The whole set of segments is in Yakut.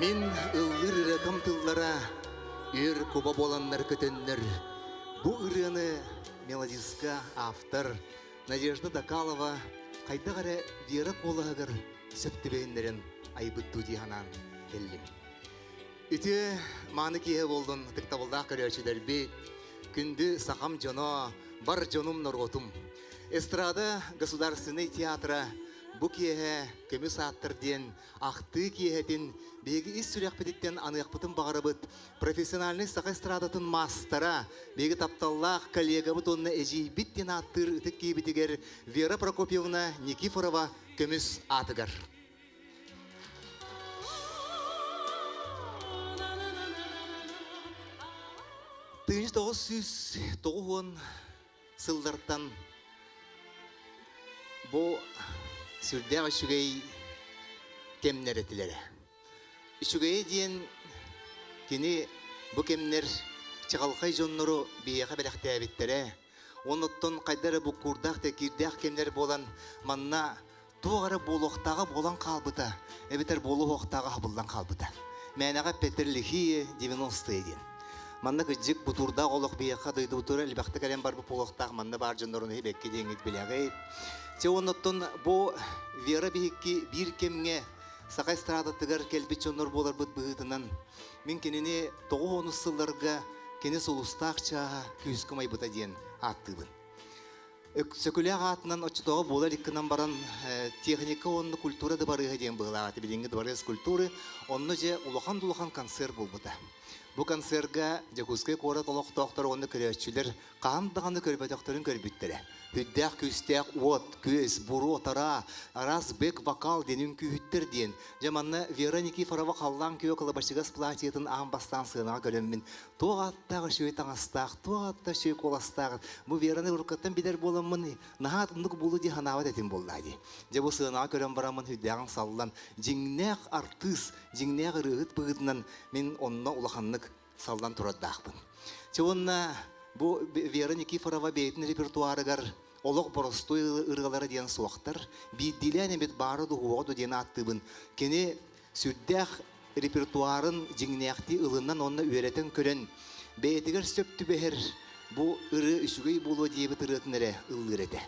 Мин ыллыыр ырыатым тыллара үөр куба буоланнар көтөннөр. Бу ырыаны мелодистка автор Надежда Дакалова хайдах эрэ Вера куолаһыгар сөп түбэһиннэрэн айбыт дуу дии санаан кэллим. Үтүө мааны киэһэ буоллун ытыктабыллаах көрөөччүлэрбит, күндү сахам дьоно, бар дьонум норуотум. Эстрада государственнай театра бу киэһэ көмүс ааттар диэн ахтыы киэһэтин биһиги ис сүрэхпититтэн аныахпытын баҕарабыт профессиональнай саха эстрадатын маастара, биһиги тапталлаах коллегабыт уонна эдьиийбит диэн ааттыыр ытык киһибитигэр Вера Прокопьевна Никифорова көмүс аатыгар. Тыынч 990 сыллартан бу сүрдээх үчүгэй кэмнэр этилэрэ. Үчүгэйэ диэн кини бу кэмнэр чаҕылхай дьоннору биһиэхэ бэлэхтээбиттэрэ. Оннуттан хайда эрэ буккуурдаах тэкиирдээх кэмнэр буолан манна туох эрэ буолуохтааҕа буолан хаалбыта, эбэтэр буолуохтааҕа хабыллан хаалбыта. Мээнэҕэ Петр Лихие 90-е диэн. Манна кырдьык бутуурдаах олох биһиэхэ дойдубутугар элбэхтик кэлэн барбыт буолуохтаах манна баар дьоннорун бэккэ диэҥҥит билэҕит. Чэ оннуттан бу Вера биһикки биир кэмҥэ саха эстрадатыгар кэлбит дьоннор буоларбыт быһыытынан мин кинини 90 сылларга кини сулустаах чааһа күүскэ умайбыта диэн ааттыыбын. Өксөкүлээх аатынан оччотооҕу буола илик гынан баран техника уонна культура дыбарыаһа диэн быһыылаах этэ билиҥҥи дворец культуры онно дьэ улахан да улахан концерт буолбута. Бу концерга Дьокуускай куорат олохтоохторо уонна көрөөччүлэр хаһан даҕаны көрбөтөхтөрүн көрбүттэрэ. Үрдээх күүстээх уот, күөс, буруо, тараа, араас бэк-вокал диэн үҥкүүһүттэр диэн. Дьэ манна Вера Никифорова халлаан күөх кылабачыгас платьетын аан бастаан сыанаҕа көрөммүн туох ааттаах үчүгэй таҥастаах, туох ааттаах үчүгэй куоластаах бу Вераны уруккаттан билэр буоламмын наһаа атыннык буолуо дии санаабат этим буоллаа дии. Дьэ бу сыанаҕа көрөн бараммын сүрдээҕин саллан, дьиҥнээх артыыс, дьиҥнээх ырыаһыт быһыытынан мин онно улаханнык саллан турардаахпын. Чэ уонна бу Вера Никифорова бэйэтин репертуарыгар олох боростуой ырыалара диэн суохтар, биирдиилээн эбит баара дуһуоҕа ду диэн ааттыыбын. Кини сүрдээх репертуарын дьиҥнээхтии ылынан уонна үөрэтэн көрөн, бэйэтигэр сөп түбэһэр бу ырыа үчүгэй буолуо диэбит ырыатын эрэ ыллыыр этэ.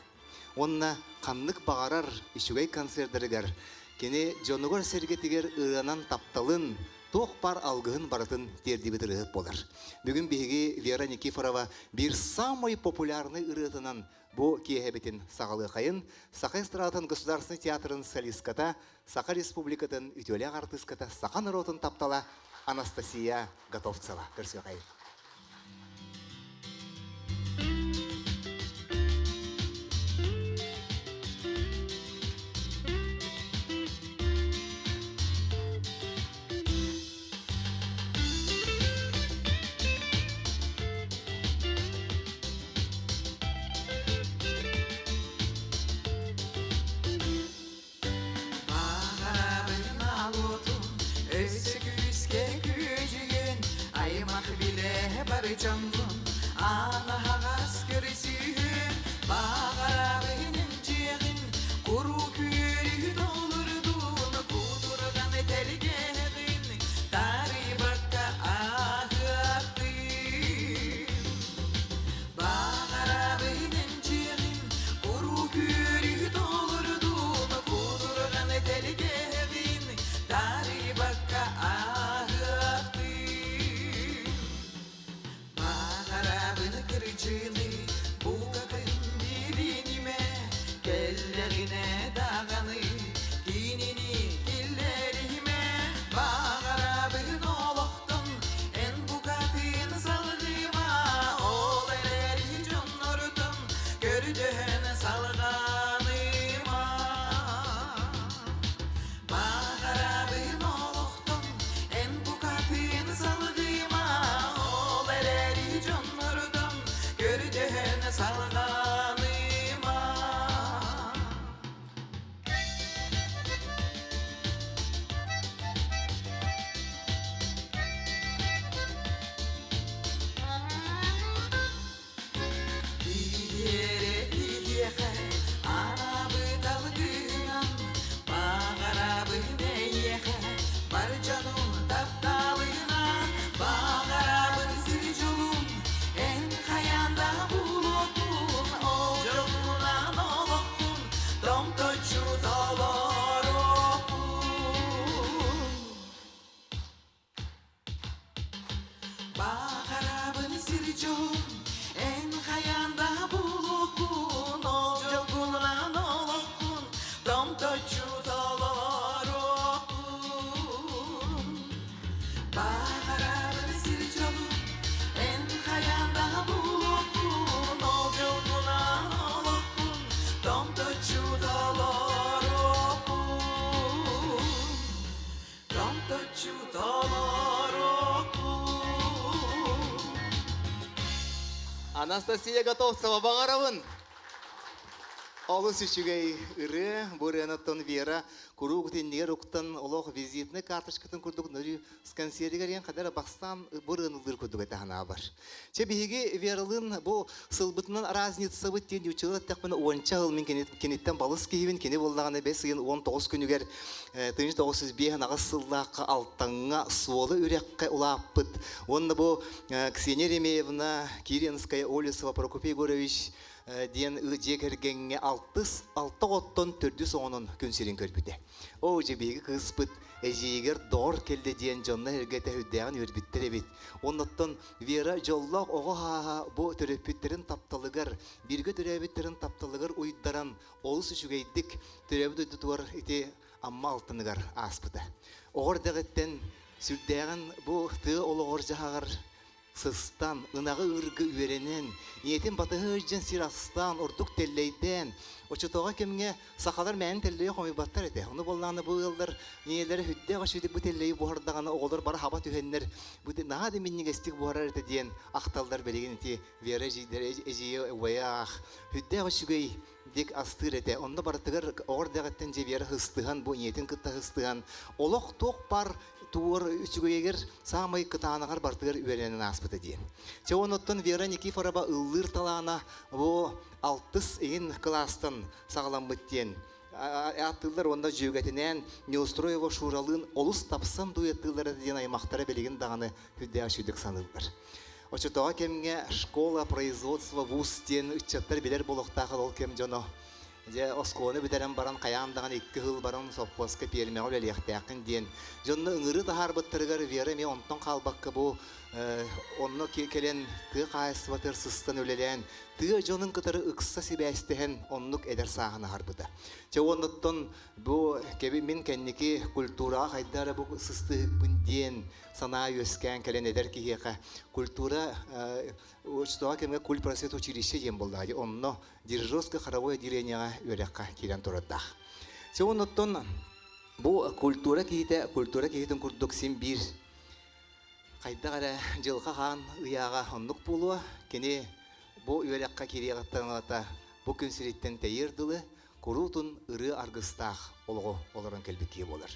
Уонна ханнык баҕарар үчүгэй концердарыгар кини дьонугар-сэргэтигэр ырыанан тапталын, туох баар алгыһын барытын тиэрдибит ырыаһыт буолар. Бүгүн биһиги Вера Никифорова биир самый популярный ырыатынан бу киэһэбитин саҕалыахайын Саха эстрадатын государственный театрын солистката, Саха Республикатын үтүөлээх артыыската, саха норуотун таптала Анастасия Готовцева. Көрсүөхайын. Баҕарабын өссө күүскэ күөдьүйэн, аймах билэ бары дьоммун, аан аһаҕас көрүсүһүн, баҕарабын дьиэҕин, куруук үөрүү толордун, кутурҕан тэлгэһэҕин, таарыйбакка ааһыахтын. Баҕарабын дьиэҕин, куруук үөрүү толордун, кутурҕан тэлгэһэҕин, таарыйбакка ааһыахтын. Баҕарабын кырдьыыны, букатын билинимэ, кэллэҕинэ даҕаны кинини киллэримэ. Баҕарабын олохтон эн букатын салгыма, ол эрээри дьоннортон көрдөһөн салҕаныма. Баҕарабын. Томточчу толоруохпут. Анастасия Готовцева баҕарабын. Олус үчүгэй ырыа, бу ырыанаттан Вера куруук итиннигэр уктан олох визитный карточкатын курдук нөрүү скансиэригэр иэн хадара бастаан бу ырыаны ыллыыр курдук этэ санаабар. Чэ биһиги Вералыын бу сылбытынан разницабыт диэн ньуччалар эттэхпинэ уонча сыл мин киниттэн балыс киһибин, кини буоллаҕына бэс ыйын 19 күнүгэр 1905 сыллаахха Алтаҥҥа Суола үрэххэ улааппыт. Уонна бу Ксения Еремеевна, Киренская, Олесова, Прокопий Егорович диэн дьиэ кэргэҥҥэ алтыс алта оҕоттон төрдүс оҕонон күн сирин көрбүтэ. Оо, дьэ биһиги кыыспыт эдьиийигэр доҕор кэллэ диэн дьонно эргэтэ үрдээҕин үөрбүттэр эбит. Оннуттан Вера дьоллоох оҕо хааһа бу төрөппүттэрин тапталыгар, бииргэ төрөөбүттэрин тапталыгар уйдаран олус үчүгэйдик төрөөбүт дойдутугар ити Амма Алтаныгар ааспыта. Оҕо эрдэҕиттэн сүрдээҕин бу тыа олоҕор-дьаһаҕар сыстан, ынаҕы ыырга үөрэнэн, ийэтин батыһа сылдьан сир астаан, ордук тэллэйдээн, оччотооҕу кэмҥэ сахалар мээнэ тэллэйи хомуйбаттар этэ. Ону буоллаҕына бу ыаллар ийэлэрэ сүрдээх үчүгэйдик бу тэллэйи буһардаҕына оҕолор бары хаба түһэннэр, бу наһаа да минньигэстик буһарар этэ диэн ахталлар билигин ити Вера эдьиийдэрэ эдьиийэ убайа аах сүрдээх үчүгэй дик астыыр этэ. Онно барытыгар оҕо эрдэҕиттэн дьэ Вера һыстыһан, бу ийэтин кытта һыстыһан, олох туох баар туор үчүгэйигэр саамай кытаанаҕар барытыгар үөрэнэн ааспыта диэн. Чэ онуттан Вера Никифорова ыллыыр талаана бу алтыс иһин кылаастан саҕаламмыт диэн ааттыыллар уонна дьүөгэтинээн Неустроева Шуралыын олус тапсан дуэттыыллара диэн аймахтара билигин даҕаны сүрдээх үчүгдүк саныыллар. Оччотооҕу кэмҥэ школа производства вуз диэн ыччаттар билэр буолуохтаах ол кэм дьоно дьэ оскуоланы бүтэрэн баран хайаан даҕаны икки сыл баран сопхуоска пиэрмэҕэ үлэлиэхтээххин диэн дьонно ыҥырыы таһаарбыттарыгар Вера эмиэ онтон хаалбакка бу онно кэлэн тыа хаһаайыстыбатыгар сыстан үлэлээн тыа дьонун кытары ыкса сибээстэһэн оннук эдэр сааһын аһарбыта. Чэ оннуттан бу кэби мин кэнники культураҕа хайда эрэ бу сыстыһыкпын диэн санаа үөскээн кэлэн эдэр киһиэхэ культура учтоҕа кэмҥэ культпросвет училище диэн буоллаҕа дии онно дирижерское хоровое отделениеҕа үөрэххэ киирэн турардаах. Чэ оннуттан бу культура киһитэ культура киһитин курдук син биир хайдах эрэ дьылҕа хаан ыйааҕа оннук буолуо кини бу үөрэххэ киириэҕиттэн ылата бу күн сириттэн тэйиэр дылы куруутун ырыа аргыстаах олоҕу олорон кэлбит киһи буолар.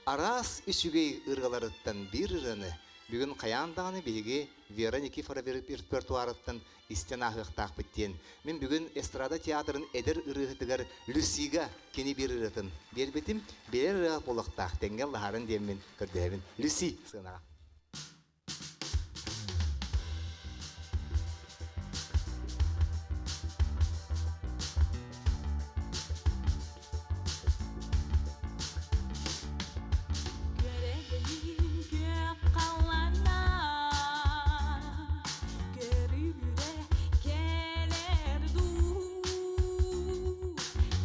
Араас үчүгэй ырыаларыттан биир ырыаны бүгүн хайаан даҕаны биһиги Вера Никифорова репертуарыттан истэн ааһыахтаахпыт диэн мин бүгүн эстрада театрын эдэр ырыаһытыгар Люсига кини биир ырыатын биэрбитим. Биэрэр ырыа буолуохтаах тэҥҥэ ыллаһарын диэммин көрдөһөбүн. Люси сыанаҕа. Күөрэгэйим күөх халлаана, көрүлүрэ кэлэр дуу,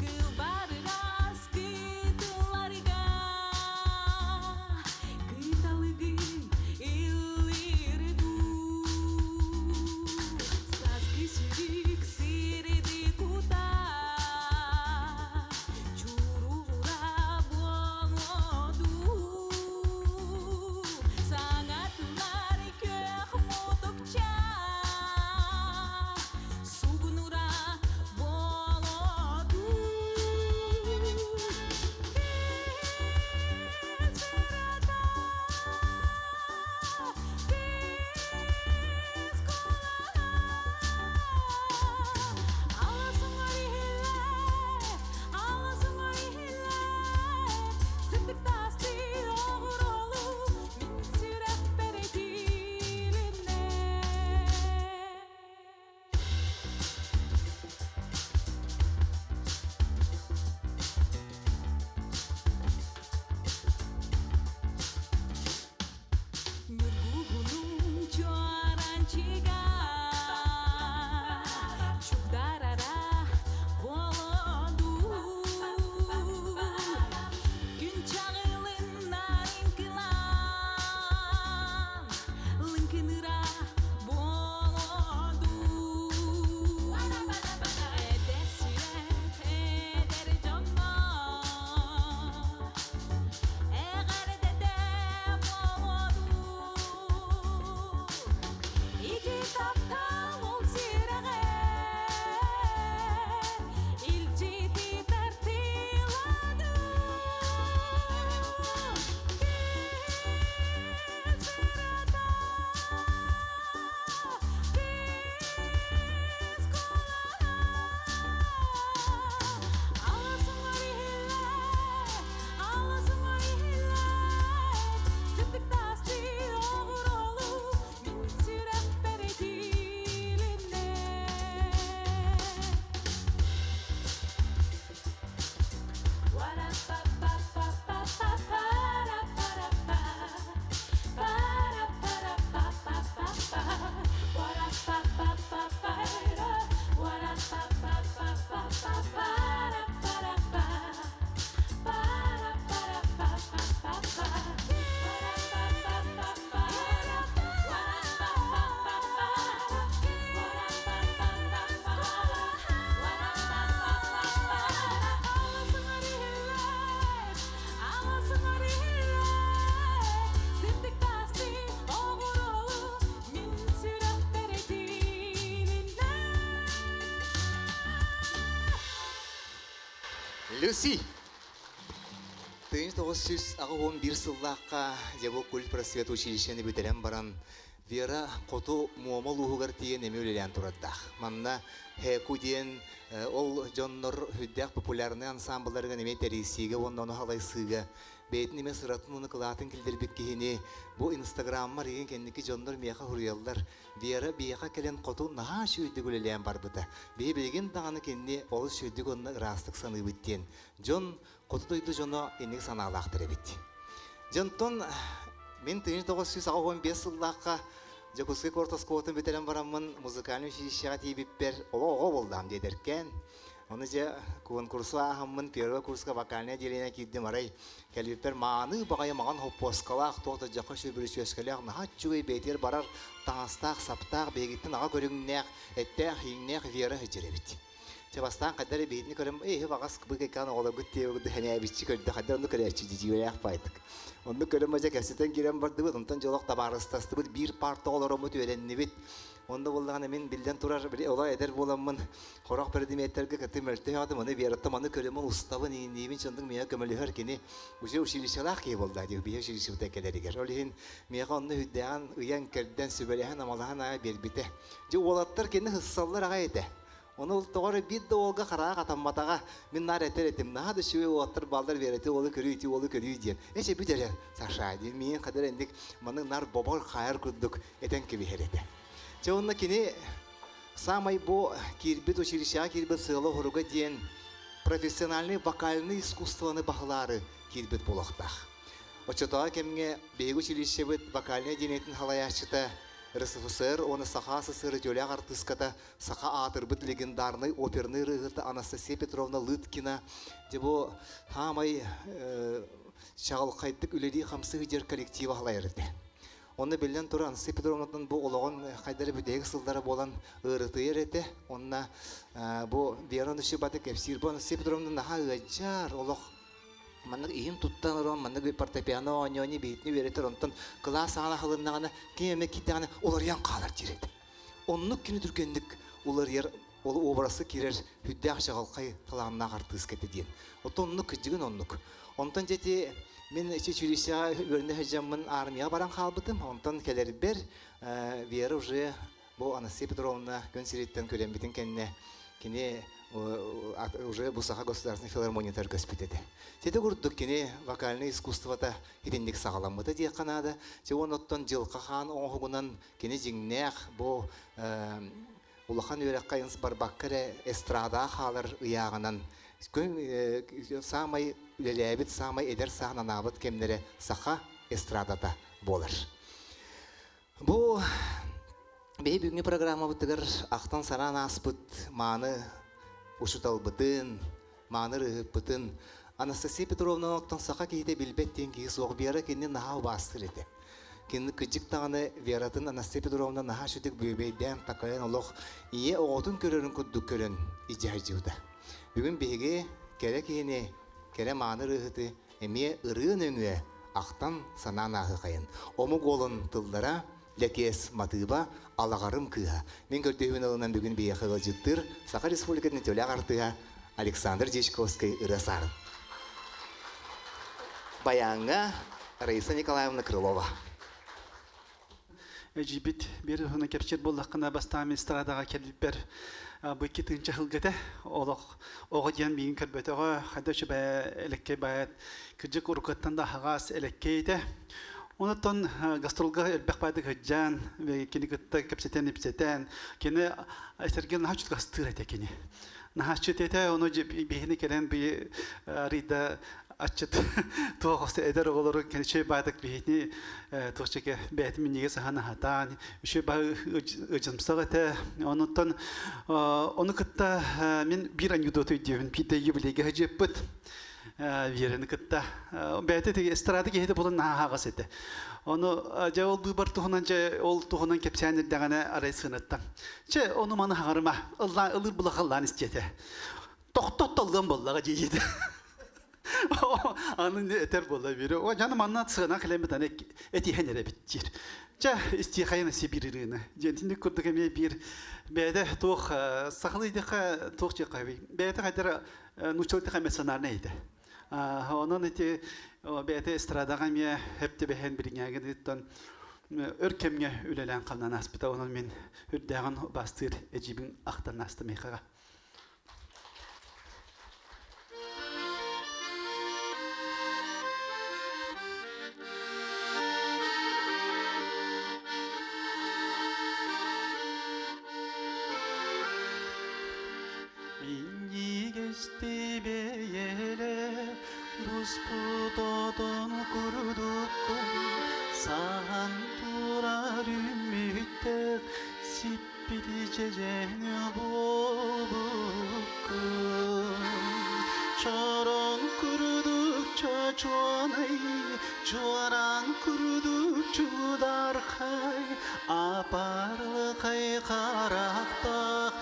кылбарыгас кытылларга кыталыгы. Люси! 1981 сыллаахха Дьабы культпросвет училищены бүтэрэн баран, Вера хоту Муома улууһугар тиийэн эмиэ үлэлээн турардаах. Манна Хэку диэн ол дьоннор сүрдээх популярнай ансаамбылларыгар эмиэ тэрийсиигэ уонна ону халайсыыга бэйэтин эмиэ сыратын уонна кылаатын киллэрбит киһини бу инстаграммар игин кэнники дьоннор миэхэ суруйаллар. Вера биһиэхэ кэлэн хоту наһаа үчүгэйдик үлэлээн барбыта. Биһи билигин даҕаны кинини олус үчүгэйдик уонна ыраастык саныыбыт диэн дьон хоту дойду дьоно инник санаалаахтар эбит. Дьонтон мин 1985 сыллаахха Дьокуускай куорат оскуолатын бүтэрэн бараммын музыкальнай училищеҕа тиийбиппэр олох оҕо буоллаам диэдэркээн. Ону дьэ куонкурсу ааһаммын первый курска вокальное отделение киирдим арай кэлбиппэр мааны баҕайы маҕан хоппуоскалаах туох да дьахха үчүгэй бүрүчүөскэлээх наһаа үчүгэй бэйэтигэр барар таҥастаах саптаах биһигиттэн аҕа көрүҥнээх эттээх иҥнээх Вера сылдьар эбит. Чэ бастаан хайда эрэ биһитини көрөн эһи баҕас быыкайкаан оҕолоргут диэбит хэнээбиччи көрдө хайда оннук көрөөччү дьиибэлээх баайдык. Оннук көрөн мадьа кэпсэтэн киирэн бардыбыт онтон дьолох табаарыстастыбыт биир парта оҕолороммут үөрэннибит. Онно буоллаҕына мин биллэн турар били олоо эдэр буоламмын хорох предметтергэ кытты мөлтөй аатым аны Вераттан маны көрөмүн устабын иинниибин чындык миэхэ көмөлөһөр кини уже училищелаах киһи буолла дии биһи училищебыта кэлэригэр. Ол иһин миэхэ онно үрдээҕин ыйан кэрдэн сүбэлэһэн амалаһан аайы биэрбитэ. Дьэ уолаттар кини сыссаллар аҕай этэ. Ону ол тоҕо эрэ биир да уолга хараҕа хатамматаҕа. Мин наар этэр этим, наһаа да үчүгэй уолаттар бааллар Верати уолу көрүү, ити уолу көрүү диэн. Эчэ бүт эрэ, Саша диэн миигин хадыр энник маннык наар бобор хаайар курдук этэн кэбиһэр этэ. Чэ уонна кини саамай бу киирбит училищеҕа киирбит сыала-соруга диэн профессиональный вокальный искусствоны баһылаары киирбит буолуохтаах. Оччотооҕу кэмҥэ биһиги училищебыт вокальнай отделениетын салайааччыта РСФСР уонна Саха СССР үтүөлээх артыыската саха аатырбыт легендарнай опернай ырыаһыта Анастасия Петровна Лыткина дьэ бу саамай чаҕылхайдык үлэлии-хамсыы сылдьар коллектива салайар этэ. Онно биллэн турар Анастасия Петровнаттан бу олоҕун хайдары бүтэһик сыллара буолан ыарытыйар этэ. Онно бу Вера Нушибаты кэпсиир. Бу Анастасия Петровна наһаа ыалдьар, олох маннык иһин туттан олорон маннык фортепиано оонньоону биһитини үөрэтэр онтон кылаас аана аһылыннаҕына ким эмэ киирдэҕинэ уларыйан хаалар диир этэ. Оннук кини түргэнник уларыйар ол образы киирэр сүрдээх чаҕылхай талааннаах артыыска этэ диэн. Оттон оннук кырдьыгын оннук. Онтон дьэ ити мин училищеҕа үөрэнэ сылдьаммын армияҕа баран хаалбытым. Онтон кэлэрбэр Вера уже бу Анастасия Петровна күн сириттэн күрэммитин кэннэ кини уже бу Саха государственной филармониятыгар көспүт этэ. Сити курдук кини вокальнай искусствота итинник саҕаламмыта диэххэ наада. Дьэ уон оттон дьылҕа хаан оҥоһугунан кини дьиҥнээх бу улахан үөрэххэ барбакка эрэ эстрадаҕа хаалар ыйааҕынан саамай үлэлээбит, саамай эдэр сааһын анаабыт кэмнэрэ саха эстрадата буолар. Бу биһи бүгүҥҥү программабытыгар ахтан-санаан ааспыт мааны учууталбытын, мааны ырыаһыппытын Анастасия Петровна оттон саха киһитэ билбэт диэн киһи суох. Вера кинини наһаа убаастыыр этэ. Кинини кырдьык даҕаны Вератын Анастасия Петровна наһаа сүтүк бүөбэйдээн, такайан олох ийэ оҕотун көрөрүн курдук көрөн илдьэ сылдьыбыта. Бүгүн биһиги кэрэ киһини, кэрэ мааны ырыаһыты эмиэ ырыа нөҥүө ахтан санаан ааһыахайын. Омук уолун тыллара Лэкиэс матыыба Алаҕарым кыыһа. Мин көрдөһүүн ылынан бүгүн биһиэхэ ыалдьыттыыр Саха Республикатын үтүөлээх артыыһа Александр Дьячковскай ырыа саарын. Баяҥҥа Раиса Николаевна Крылова. Эдьиийбит биир уһуна кэпсиир буоллаххына бастаан эстрадаҕа кэлбиппэр бу икки тыынча сылга этэ. Олох оҕо диэн миигин көрбөтөҕө, хайда үчүгэй элэккэй баайат кырдьык уруккуттан да аһаҕас элэккэй этэ. Онтон гастролга элбэх баайдык сылдьан, кини кытта кэпсэтэн-ипсэтэн, кини Сергей наһаа чутгастыыр этэ кини. Наһаа аччыт этэ, ону биһини кэлэн би арыйда аччыт туох эдэр оҕолору кини баайдык биһини туохчеке бэйэтин минньигэс аһан аһатаан, үчүгэй баай ыдьымсах этэ. Онуттан ону кытта мин биир анекдот өйдүөбүн, биирдэ юбилейга сылдьыппыт. Вераны кытта бэйэтэ эстрада киһитэ буолан наһаа аһаҕас этэ. Ону дьэ ол быыбар туһунан дьэ ол туһунан кэпсээн ирдэҕинэ арай сыаныттан. Чэ ону маны хаҥарыма ыллаан ылыыр булахаллаан истиэтэ. Тохтот толлуон буоллаҕа дии. Аны этэр буолла биир. О, жаны манна сыана кэлэммит аны этиһэн эрэбит диир. Чэ, истиэхэйин Сибиир ырыаны. Диэн курдук эмиэ биир бэйэтэ туох сахалыы диэххэ туох диэххэ бэйэтэ хайдара нууччалыы диэххэ эмоциональнай этэ. Онон ити бэйэтэ эстрадаҕа эмиэ хөп түбэһэн билиҥээги өр кэмҥэ үлэлээн хамнан ааспыта. Онон мин үрдээҕин убаастыыр эдьиибин ахтан аастым эйхэҕэ. Минньигэсти бэйэлээх буспут отон курдуккун саһан турар үмүттээх сиппит чэдьэн буолбуккун Чорон курдук чочуонай чуоран курдук чудархай апарлыкай харахтаах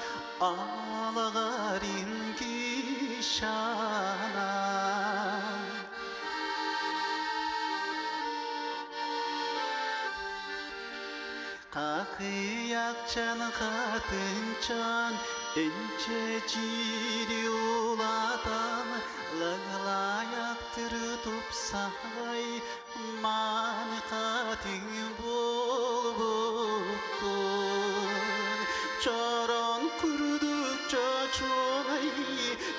Алагарин кишана. Хахыйакчан хатынчан энче чири улатан лыглаяктыры тупсай Манхатыҥ буолбуккун, чороон курдук чочуонай,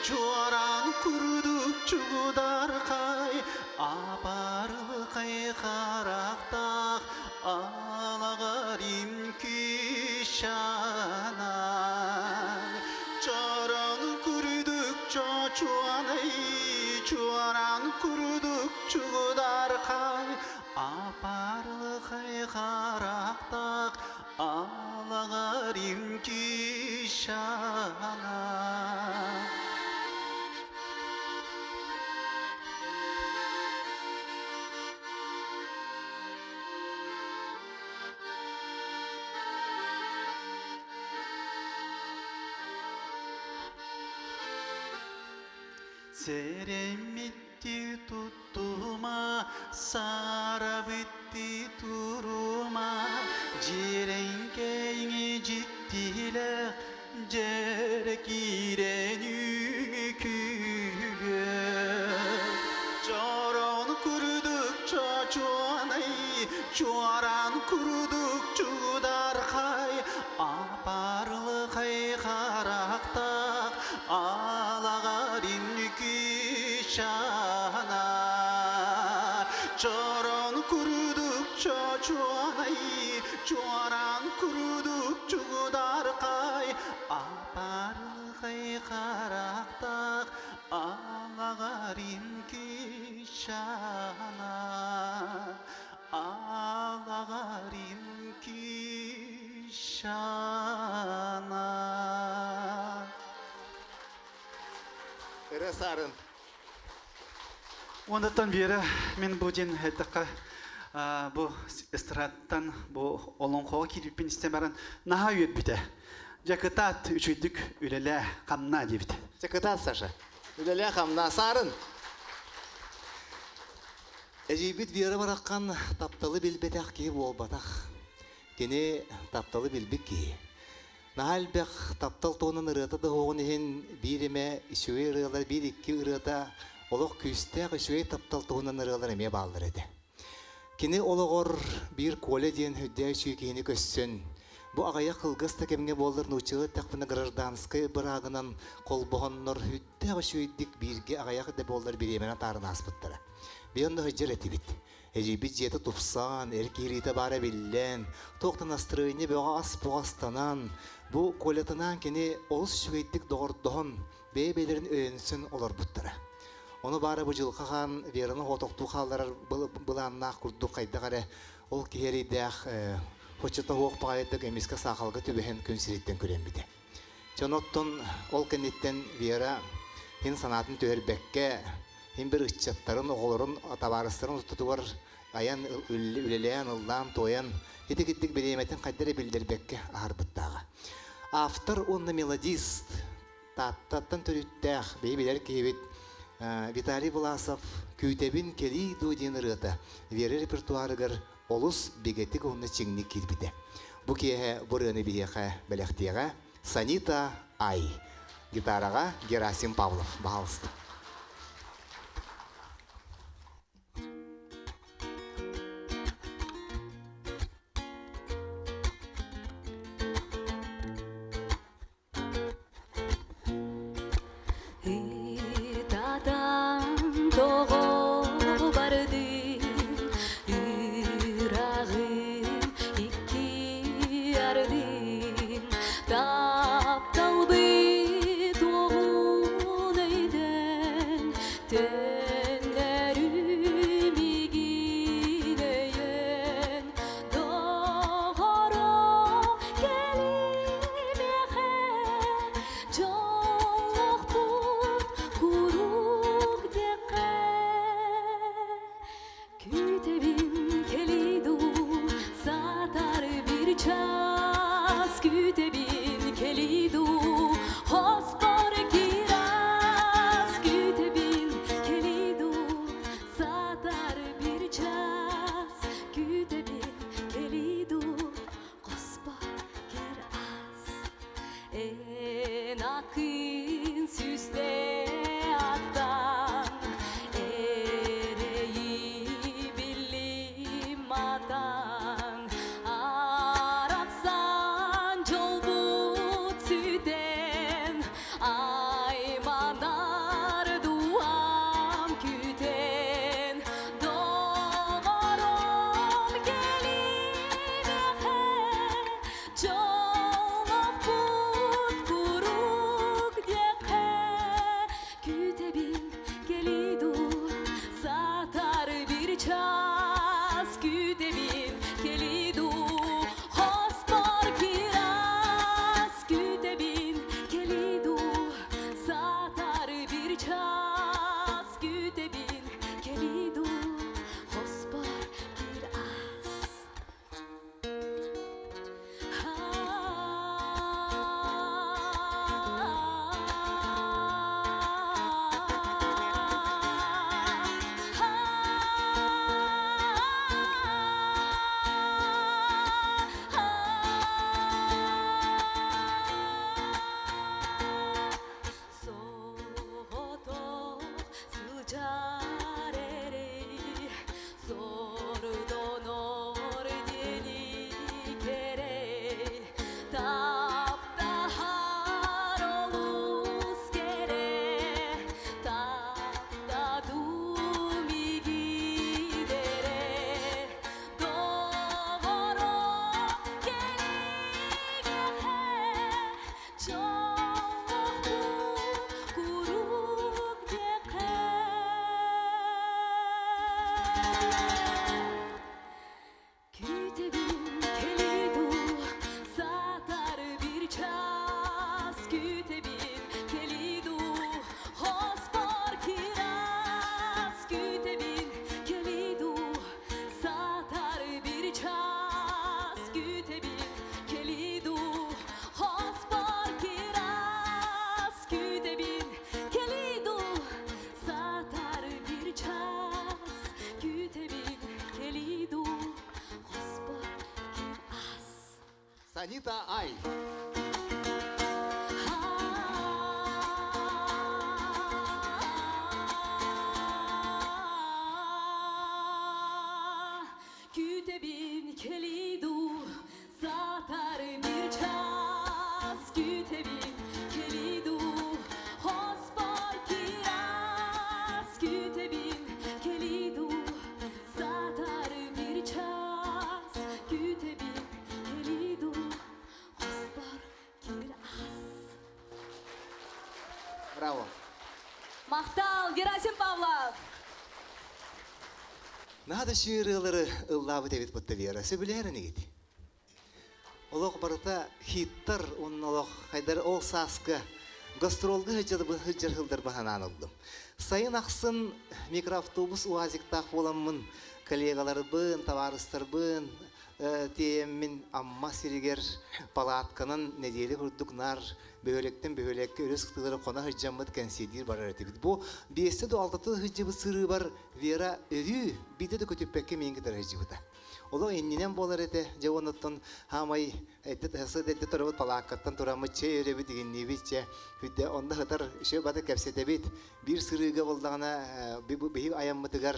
чуораан курдук чугудархай, апарылхай харахтаах алаҕарим кишанан. Чороон курдук чочуонай, чуораан курдук Чугудархай, апарлыхай харахтаах алаҕарим кишана. Сэрэммитти туттума, саарабытты турума, дьиэрэҥкэйиҥи дьиктилээх дьэрэ киирэн үҥкүүлүө. Чороон курдук чочуонай, чуораан курдук чудархай, Апарлыкай харахтаах алаҕар инники чаана Чорон курдук чочуонай, чуораан курдук чугудархай Апарлыкай харахтаах алаҕар инки чаана Алаҕар инки Эрэ саарын. Онтон Вера мин бу диэн эттэххэ бу эстрадтан бу олоҥхоҕо киирбиппин истэн баран наһаа үөрбүтэ. Дьэ кытаат үчүгдүк үлэлээ хамнаа диэбит. Дьэ кытаат Саша. Үлэлээ хамнаа саарын. Эдьиийбит Вера бараххан тапталы билбэтэх киһи буолбатах. Кини тапталы билбит киһи. Наһаа элбэх таптал туһунан ырыата да суоҕун иһин биир эмэ үчүгэй ырыалар, биир-икки ырыата олох күүстээх үчүгэй таптал туһунан ырыалар эмиэ бааллар этэ. Кини олоҕор биир Коля диэн үрдээх үчүгэй киһини көрсөн, бу аҕыйах кылгас да кэмҥэ буоллар нууччалыы эттэхпинэ гражданскай быраагынан холбоһоннор сүрдээх үчүгэйдик бииргэ аҕыйах да буоллар бириэмэни атааран ааспыттара. Биһи онно сылдьар этибит. Эдьиийбит дьиэтэ тупсан, эр киириитэ баара биллэн, туох да настроение бөҕө ас буҕастанан, бу Колятынаан кини олус үчүгэйдик доҕордоһон, бэйэ-бэйэлэрин өйөнсөн олорбуттара. Ону баара бу Дьылҕа Хаан Вераны хотохтуу хаалларар былааннаах курдук хайдах эрэ ол киһи эрэйдээх хоччото суох баҕайытык эмискэ саахалга түбэһэн күн сириттэн күрэммитэ. Дьон оттон ол кэнниттэн Вера һин санаатын түһэрбэккэ, һин бір ыччаттарын, оҕолорун, табаарыстарын ортотугар айан үлэлээн, ыллаан-туойан, ити-киттик бириэмэтин хайда эрэ биллэрбэккэ аһарбыттааҕа. Автор уонна мелодист Тааттаттан төрүттээх, бэйи билэр киһибит. Виталий Власов «Күүтэбин кэлиий дуу» диэн ырыата Вера репертуарыгар олус бигэтик уонна чиҥник киирбитэ. Бу киэһэ бу ырыаны биһиэхэ бэлэхтиэҕэ Санита Ай. Гитараҕа Герасим Павлов. Баһаалыста. Ытатан тоҕо бардын ыраҕын икки ардын тапталбыт уоҕун өйдөөн төннөрүм игин өйөн Доҕорум кэлимиэхэ дьоллоохпут куруук диэххэ Күүтэбин кэлиий дуу саатар бир час Күүтэбин кэлиий дуу хоспор кирас Күүтэбин кэлиий дуу саатар бир час Күүтэбин кэлиий дуу хоспор кир ас Эн акын сүстэ аттан эрэйи билим атан арахсан дьолбут сүтэн айманар дуам күтэн Доҕорум кэлимэхэ дьоллоохпут куруук диэххэ Күүтэбин кэлиий дуу саатар бир час Күүтэбин кэлиий дуу хоспор кирас Күүтэбин кэлиий дуу саатар бир час Күүтэбин кэлиий дуу хоспор кир ас Соҕотох сылдьар эрэй сордонор диэни кэрэй таптаһар олус кэрэ таптадум игидэрэ доҕоро кэлигэхэ Куруук диэххэ Күүтэбин кэлиий дуу саатар бир час Күүтэбин кэлиий дуу хоспор кирас Күүтэбин кэлиий дуу саатар бир час Күүтэбин кэлиий дуу хоспор кирас Күүтэбин кэлиий дуу саатар бир час Күүтэбин кэлиий дуу хоспор кирас Санита Ай. Күүтэбин кэлиий дуу саатар бир час Күүтэбин кэлиий дуу хоспор кирас Күүтэбин кэлиий дуу саатар бир час Күүтэбин кэлиий дуу хоспор кирас Браво. Махтал, Герасим Павлов! Наһаа да ырыалары ыллаабыт эбит бутта Вера. Сөбүлэһэр инигит. Олох барыта хиттар уонна олох хайдар ол сааска гастролга сылдьар сылдар баһанаан ыллым. Сайын ахсын микроавтобус уазиктаах буоламмын коллегаларбын, табаарыстарбын, тиэйэммин Амма сиригэр палатканан нэдиэлэ курдук наар бөһүөлэктэн бөһүөлэккэ өрүс кытыылары хоно сылдьаммыт кэнсиэрдиир барар этибит. Бу биэстэ да алтата сылдьыбыт сырыыбар Вера өрүү биирдэ да көтүппэккэ миигин кытары сылдьыбыта. Олох иннинэн буолар этэ. Дьэ уонуттан хаамай эрдэ турабыт палааккаттан тураммыт чэй өрөбүт игинниибит чэ хүдэ онно сытар үчүгэй бата кэпсэтэбит. Биир сырыыга буоллаҕына биһиги айаммытыгар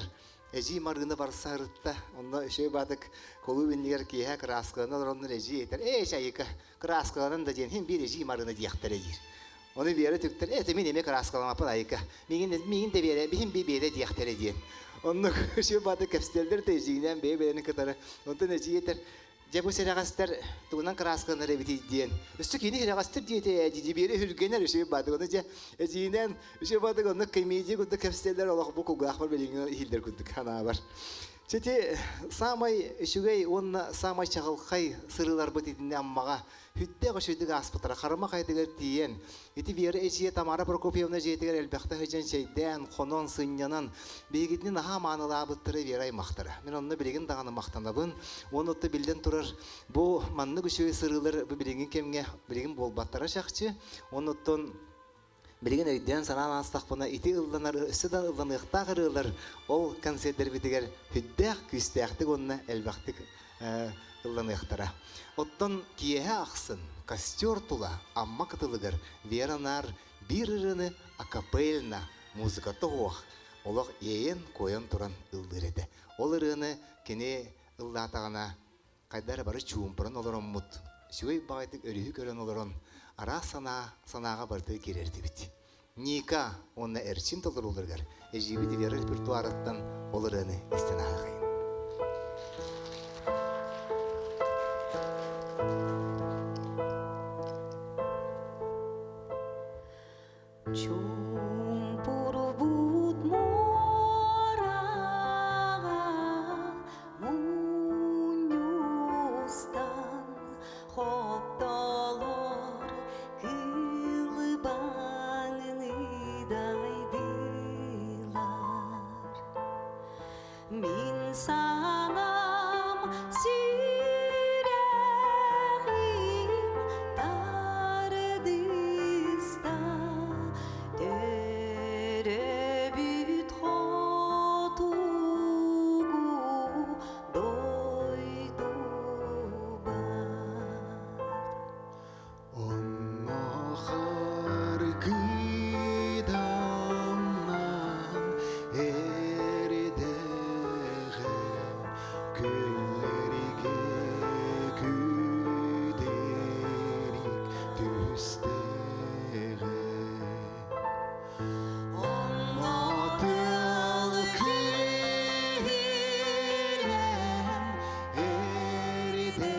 Эдьиий Марыына барса сырытта. Онно үчүгэй баатык кулууп иннигэр киэһэ кырааскалана олороннор эдьиий этэр, «Ээ, чайыка, кырааскаланан да диэн, иһин биир эдьиий Марыына диэхтэрэ» диир. Ону Вера түктэр, «Ээ, мин эмиэ кырааскаламаппын айыка, миигин, миигин да Биэрэ, биһин би Биэрэ диэхтэрэ» диэн. Оннук үчүгэй баатык кэпсэтэллэр да эдьиийинээн бэйэ-бэйэни кытары. Онтон эдьиий этэр, Дьэ бу сэрэҕэстэр тугунан кырааскаланар эбитий диэн. Өссө кини сэрэҕэстэр диэтэ ээ дии Биэрэ үргэнэр үчүгэй баатык. Ону дьэ эдьиийинээн үчүгэй баатык оннук комедия курдук кэпсэтэллэр олох бу кулгаахпар билиҥҥи иһиллэр курдук санаабар. Сити саамай үчүгэй уонна саамай чаҕылхай сырыыларбыт итиннэ Аммаҕа сүрдээх үчүгэйдик ааспыттара. Харама хайатыгар тиийэн, ити Вера эдьиийэ Тамара Прокопьевна дьиэтигэр элбэхтэ сылдьан чэйдээн, хонон, сынньанан, биһигитини наһаа маанылаабыттара Вера аймахтара. Мин онно билигин даҕаны махтанабын. Уонна оттон биллэн турар, бу маннык үчүгэй сырыылар бу билиҥҥи кэмҥэ билигин буолбаттара чахчы. Уонна оттон билигин өйдөөн-санаан аастахпына, ити ылланар, өссө да ылланыахтаах ырыалар ол концердэрбитигэр сүрдээх күүстээхтик уонна элбэхтик ылланыахтара. Оттон киэһэ ахсын костер тула Амма кытылыгар Вера наар биир ырыаны акапельно музыката суох олох иэйэн-куойан туран ыллыыр этэ. Ол ырыаны кини ыллаатаҕына хайда эрэ бары чуумпуран олороммут, үчүгэй баҕайытык өрүһү көрөн олорон, араас санаа санааҕа барытыгар киирэрдибит. Ника уонна Эрчин толорууларыгар эдьиийбит Вера репертуарыттан ол ырыаны истэн ааһыахайын. Чуумпурбут муораҕа мунньустан хоптолор кылыбаҥны дайдылар. Мин санам сүрэҕим тардыста, төрөбүт хотугу дойдубар. Онно харгыдамнан эрдэҕэ күллэргэ күдэрик түстэҕэ. Онно тыл күүһүрэн эрдэҕэ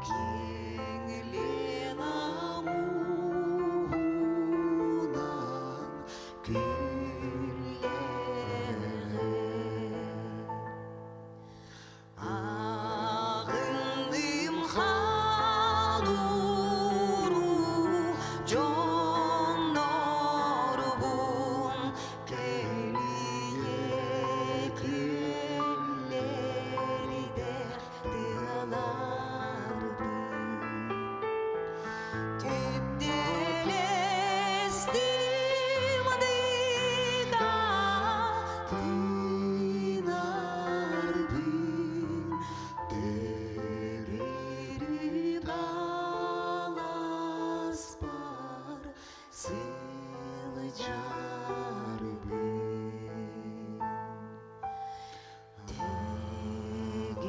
Киҥлин амуһунан күллэҕэ. Ағындым хан уруу дьоннорбун кэлиэ күллэридэр тыаларбын Түптэлэстим дыга Тыынарбын төрүрүк аласпар сылдьарбын. Төгүрүк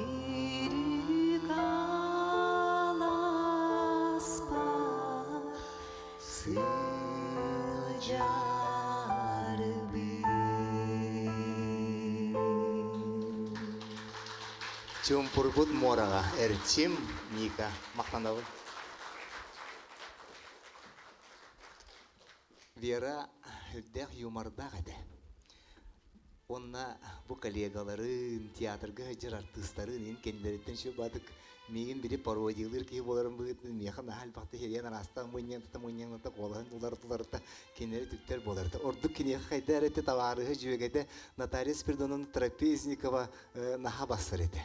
аласпар сылдьарбын. Чуумпурбут муораҕа Эрчим Ника махтанабын. Вера үрдээх юмордаах этэ. Уонна бу коллегаларын, театрга сылдьар артыыстарын ин кэннилэриттэн сүбатык миигин били пародиялыыр киһи буоларын быһыытынан миэхэ наһаа элбэхтэ иһирийэн араастаан мунньан-тута мунньан-тута куолаһын уларыта-уларыта кинилэри түктэр буоларыта. Ордук киниэхэ хайда эрэ ити табаарыһы дьүөгэтэ Наталья Спиридоновна Трапезникова наһаа бассар этэ.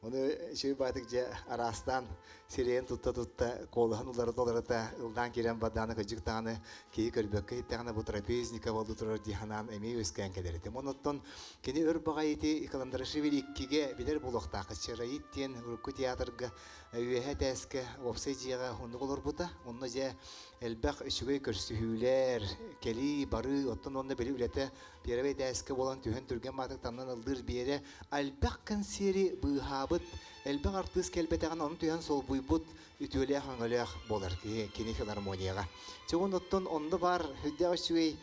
Ону үчүгэй баатык дьэ араастаан сирэйин тутта-тутта куолаһын уларыта-уларыта ыллаан киирэн бардаҕына кырдьык даҕаны киһи көрбөккө иһиттэҕинэ бу Трапезникова турар дии санаан эмиэ үөскээн кэлэр этим. Онуттан кини өр баҕайы ити Каландарашвили иккигэ билэр буолуохтаах Чароит диэн урукку театрга үөһэ этээскэ уопсай дьиэҕэ оннук олорбута. Онно дьэ элбэх үчүгэй көрсүһүүлэр, кэлии, барыы, оттон онно били үлэтэ Первый этээскэ буолан түһэн түргэн баатык таннан ыллыыр Биэрэ элбэх кэнсиэри быыһаабыт, элбэх артыыс кэлбэтэҕин ону түһэн солбуйбут үтүөлээх өҥөлөөх буолар киһи кини филармонияҕа. Чугун оттон онно баар сүрдээх үчүгэй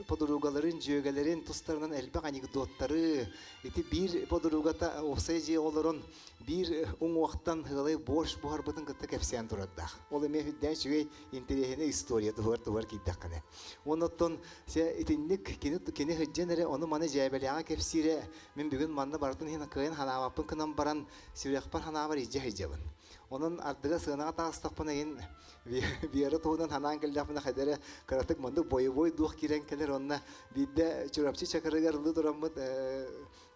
подругаларын, дьүөгэлэрин тустарынан элбэх анекдоттары, ити биир подругата уопсай дьиэ олорон биир уҥуохтан ыалай борщ буһарбытын кытта кэпсээн турардаах. Ол эмиэ сүрдээх үчүгэй интэриэһинэй история туһугар туһугар киирдэххинэ. Уонна оттон сэ итинник кини кини сылдьан эрэ ону-маны дьээбэлээҕи кэпсиирэ мин бүгүн манна барытын иһин кыайан ханаабаппын гынан баран сүрэхпэр ханаабар илдьэ сылдьабын. Онон ардыга сыанаҕа таҕыстахпына иһин Вера туһунан ханаан кэллэхпинэ хайда эрэ кыратык маннык бойобуой дуох киирэн кэлэр уонна биирдэ Чурапчы Чакырыгар ылыы тураммыт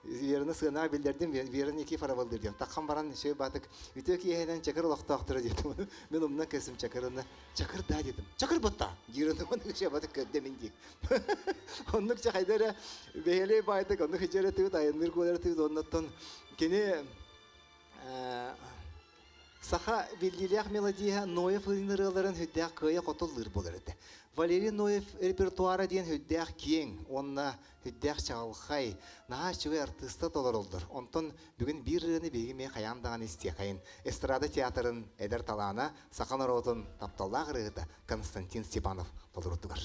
Вераны сыанаҕа биллэрдим, Вера Никифоровалыыр диэн. Таххан баран үчүгэй баатык үтүө киэһэнэн Чакыр олохтоохторо диэтим. Мин умнан кэсим Чакырына. Чакыр да диэтим. Чакыр бутта диир үчүгэй баатык көрдө мин дии. Оннук чахайда эрэ бэйэлэй баайдык оннук хидьэрэ тыыт айанныыр куолара тыыт оннуттан кини Саха биллиилээх мелодиһа Ноев ырыаларын сүрдээх кыайа-хото ыллыыр буолар этэ. Валерий Ноев репертуара диэн сүрдээх киэҥ уонна сүрдээх чаҕылхай, наһаа үчүгэй артыыстар толороллор. Онтон бүгүн биир ырыаны биһиги эмиэ хайаан даҕаны истиэхэйин. Эстрада театрын эдэр талаана, саха норуотун тапталлаах ырыаһыта Константин Степанов толорутугар.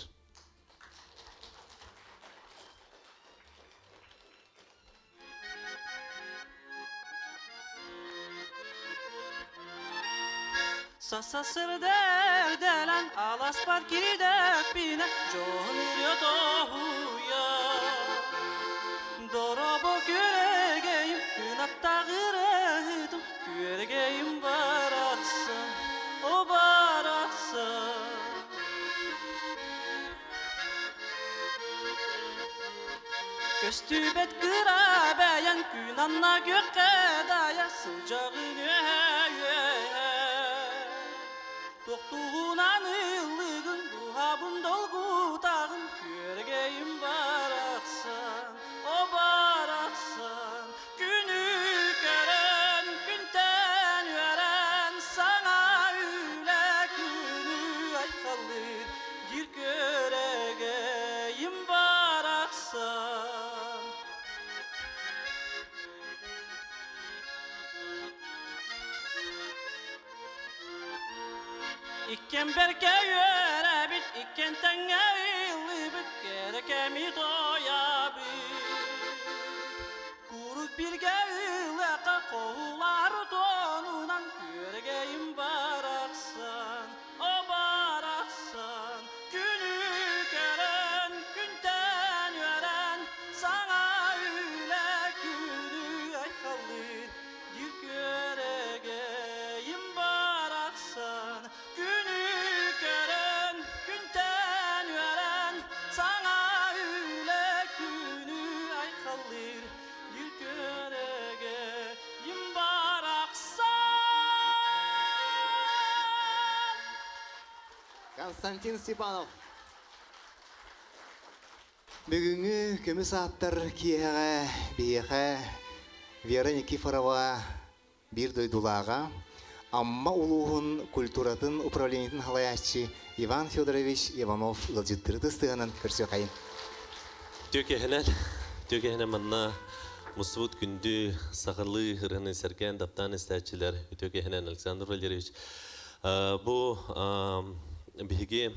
Сасасырдэрдэлэн аласпар киридэппинэ дьоһун ырыа тоһуйа. Доробо күөрэгэйим, кынаттаах ырыаһытым, күөрэгэйим барахсан, о барахсан. Көстүбэт кыра бэйэн күн анна күөххэ дайа сылдьаҕын үөһэ-үөһэ. Туохтугунан ыллыгын дууһабын долгутаҕын күөрэгэйим барахсан, о барахсан. Күнү көрөн, күнтэн үөрэн, саҥа үлэ күнү айхаллыыр диир күөрэгэйим барахсан. Иккен бэркэ үөрэбит, иккен тэҥҥэ ыыллыбыт, кэрэ кэми тоойабыт. Куруук бииргэ ыылыахха хоһулар тонунан күөрэгэйим барахсан, о барахсан. Күнү көрөн, күнтэн үөрэн, саҥа үлэ күнү айхаллыыр. Диир күөрэгэйим барахсан күнү көрөн, күнтэн үөрэн, саҥа үлэ күнү айхаллыыр. Диир күөрэгэйим барахсан. Константин Степанов. Бүгүҥҥү көмүс ааттар киэһэҕэ биһиэхэ Вера Никифорова биир дойдулааҕа, Амма улууһун культуратын управлениетын салайааччы Иван Федорович Иванов ыалдьыттары тыстыһынан көрсүөххэйин. Түөкэһинэн, түөкэһинэн манна мустубут күндү сахалыы ырыаны сэргээн таптаан истээччилэр үтүөкэһинэн Александр Валерьевич бу биһиги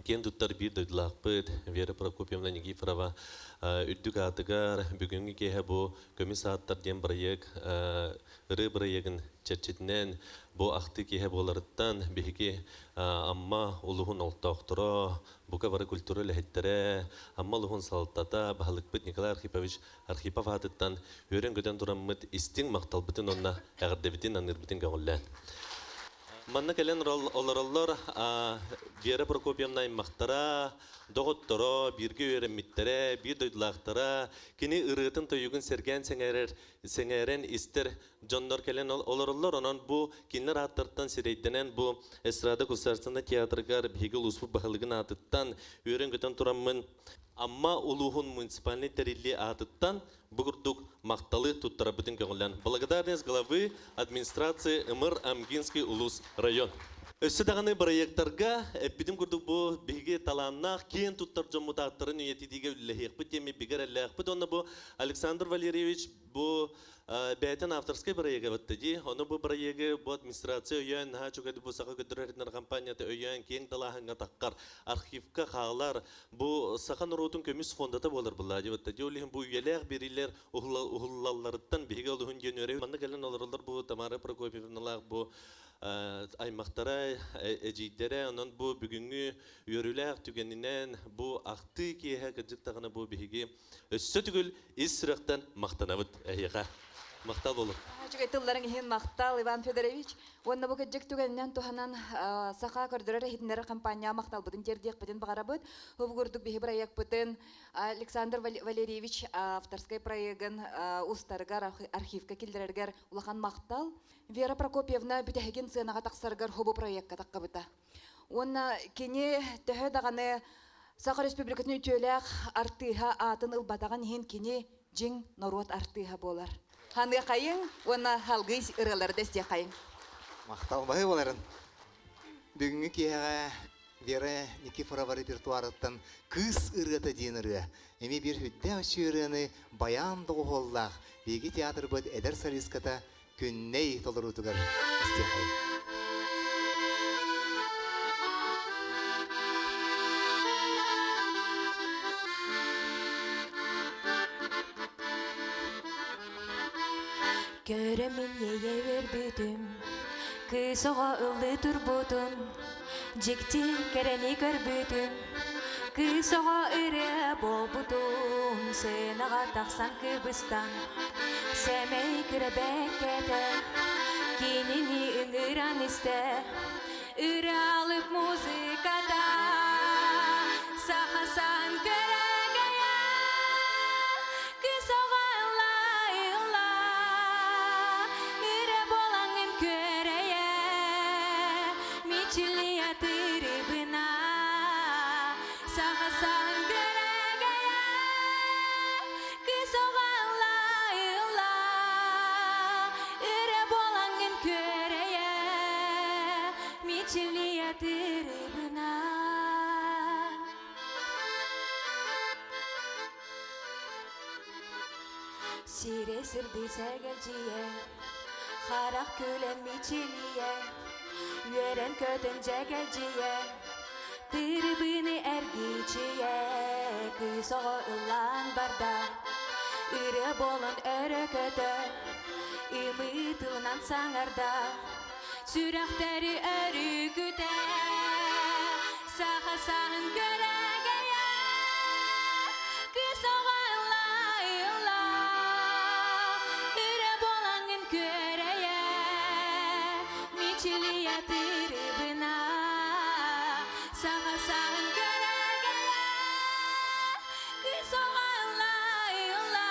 Киэн туттар биир дойдулаахпыт Вера Прокопьевна Никифорова. үрдүк аатыгар бүгүҥҥү киэһэ бу Көмүс ааттар диэн бырайыак ырыа бырайыагын чэрчитинэн бу ахтыы киэһэ буоларыттан биһиги Амма улууһун олохтоохторо, бука бары культура үлэһиттэрэ, Амма улууһун салалтата, баһылыкпыт Николай Архипович Архипов аатыттан үөрэн-көтөн тураммыт истиҥ махталбытын уонна эҕэрдэбитин аныырбытын көҥүллээн. Манна кэлэн олороллор Вера Прокопьевна аймахтара, доҕотторо, бииргэ үөрэммиттэрэ, биир дойдулаахтара, кини ырыатын-тойугун сэргээн сэҥээрэр, сэҥээрэн истэр дьоннор кэлэн олороллор. Онон бу кинилэр ааттартан сирэйдэнэн бу эстрада государственнай театрыгар биһиги улууспут баһылыгын аатыттан үөрэн-көтөн тураммын Амма улууһун муниципальнай тэриллии аатыттан Бу курдук махталы туттарарбытын көҕүлээн Благодарность главы администрации Ымыр Амгинский улус район. Өссө даҕаны бырайыактарга эппитим курдук бу биһиги талааннаах киэн туттар дьоммут ааттарын үйэтитиигэ үлэлэһиэхпит диэммит бигэ эрэллээхпит уонна бу Александр Валерьевич бу бэйэтин авторскай бырайыага батта дии. Ону бу бырайыагы бу администрация өйөөн наһаа үчүгэй бу саха көрдөрөр компанията өйөөн киэҥ далааһыҥҥа таххар архивка хаалар Бу саха норуотун көмүс фондата буолар булла дебатта. Дьэ ол иһин бу үйэлээх биэриилэр уһуллалларыттан биһиги олуһун диэн үөрэбит. Манна кэлэн олороллор бу Тамара Прокопьевналаах бу аймахтара, эдьиийдэрэ. Онон бу бүгүҥҥү үөрүүлээх түгэнинэн бу ахтыы киэһэ кырдьык даҕаны бу биһиги өссө төгүл ис сүрэхтэн махтанабыт эһиэхэ. Махтал болун. Үчүгэй тылларыҥ иһин махтал, Иван Федорович. Уонна бу кырдьык түгэнинэн туһанан Саха көрдөрөр иһитиннэрэр компанияҕа махталбытын тиэрдиэхпитин баҕарабыт. Бу курдук биһи бырайыакпытын Александр Валерьевич авторскай проегын устарыгар, архивка киллэрэргэр улахан махтал. Вера Прокопьевна бүтэһигин сыанаҕа тахсарыгар хобу проекка таххыбыта. Уонна кини төһө даҕаны Саха Республикатын үтүөлээх артыыһа аатын ылбатаҕын иһин кини дьиҥ норуот артыыһа буолар. Ханыахайыҥ уонна халгый ырыалары да истиэххэйиҥ. Махтал баһы буоларын. Бүгүҥҥү киэһэҕэ Вера Никифорова репертуарыттан «Кыыс ырыата» диэн ырыа, эмиэ биир сүрдээх үчүгэй ырыаны баян доҕуһуоллаах биһиги театрбыт эдэр солистката Күннэй толоруутугар истиэхэй. Көрөмүн иэйэ үөрбүтүм, кыыс оҕо ыллыы турбутун, дьикти кэрэни көрбүтүм. Кыыс оҕо ырыа буолбутум, сыанаҕа тахсан кыбыстан, сэмэй кыра бэккэтэ, кинини ыҥыран истэ, ырыалык музыката, саха саһын көрөгөйө, кыыс оҕо ылла ылла, ырыа буолаҥын күөрэйэ, мичилийэ тырыбына, саха саһын көрөгөйө, кыыс оҕо ылла ылла, ырыа буолаҥын күөрэйэ, мичилийэ тырыбына. Сире сырдыы сэгэлдьийэ, харах күлэн мичилийэ, үөрэн-көтөн дьэгэлдьийэ, тырыбыны эргичийэ, кыыс оҕо ыллаан барда, ырыа буолан өрө көтө, ымыы тылынан саҥарда, сүрэхтэри өрүкүтэ, саха саһын көрөгөйө, кыыс оҕо ылла ылла, ырыа буолаҥын күөрэйэ, мичилийэ тырыбына, саха саһын көрөгөйө, кыыс оҕо ылла ылла,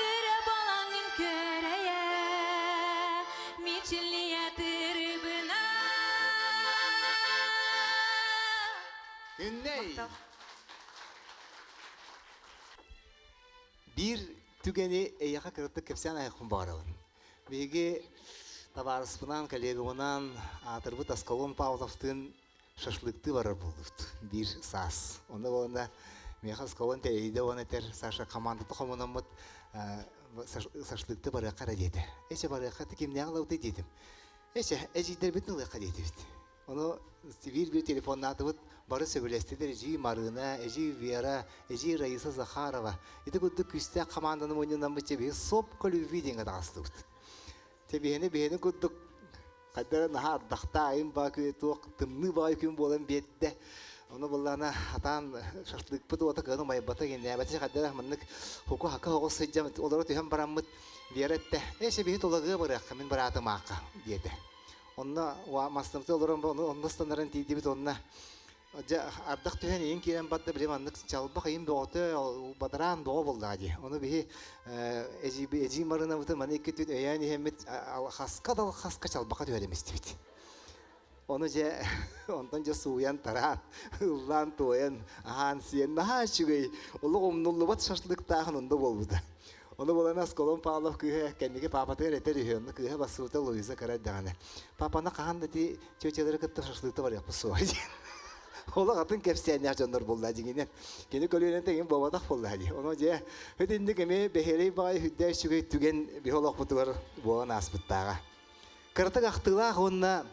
ырыа буолаҥын күөрэйэ, мичилийэ тырыбына. Күннэй! Биир түгэни эйиэхэ кыратык кэпсээн айахпын баҕарабын. Биһиги табаарыспынаан, коллегабынаан аатырбыт Аскалон Павловтыын шашлыктыы барар буолбут биир саас. Онно буолана миэхэ Аскалон тэрийдэ уонна этэр Саша командата хомунаммыт шашлыкты барыахха эрэ диэтэ. Эчэ барыахха кимнээх ылабытый диэтим. Эчэ эдьиийдэрбитин ылыахха диэтибит. Ону биир-биир телефоннаатыбыт, бары сөбүлэстилэр Эдьиий Марыына, Эдьиий Вера, Эдьиий Раиса Захарова. Ити курдук күүстээх хамаанданы мунньунаммыт дьэ биһи сопка любви диэҥҥэ таҕыстыбыт. Дьэ биһини биһини курдук хайда эрэ наһаа ардахтаа айым баа күн туох тымныы баҕайы күн буолан биэрдэ. Ону былаана хатаан шашлыкпыт уота кыһын умайбата гиннээбэтэ хайда эрэ маннык хуку-хака оҕус сылдьан олоро түһэн бараммыт Вера эттэ, «Ээ, биһи Тулагыга барыахха, мин быраатым аахха» диэтэ. Онно мастымты олорон онно ыстаннаран тиийдибит онно дьэ ардах түһэн ийин киирэн барда били маннык чалбах ыйын бөҕөтө бадараан бөҕө буоллаҕа дии. Ону биһи эдьиий Марынабытын маны икки түн өйөөн иһэммит хаска да хаска чалбаха түһэрим истибит. Ону дьэ онтон дьэ сууйан тараан ыллаан туойан аһаан сиэн наһаа үчүгэй олох умнуллубат шашлыктааһын онно буолбута. Ону булан Аскалон Павлов кыыһа кэнники паапатыгар этэр үһү, онно кыыһа бассыбыта Луиза кыра эрдэҕинэ. Папаны хаһан да ити тетялары кытта шашлыкта барыахпыт суоҕа диэн. Олох атын кэпсээннээх дьоннор буолла дьиҥинэн. Кини көлүөнэ тэҥин буолбатах буолла дии. Ону дьэ, итинник эмиэ бэһиэлэй баҕайы үрдээх үчүгэй түгэн биһи олохпутугар буолан ааспыттааҕа. Кыратык ахтыылаах уонна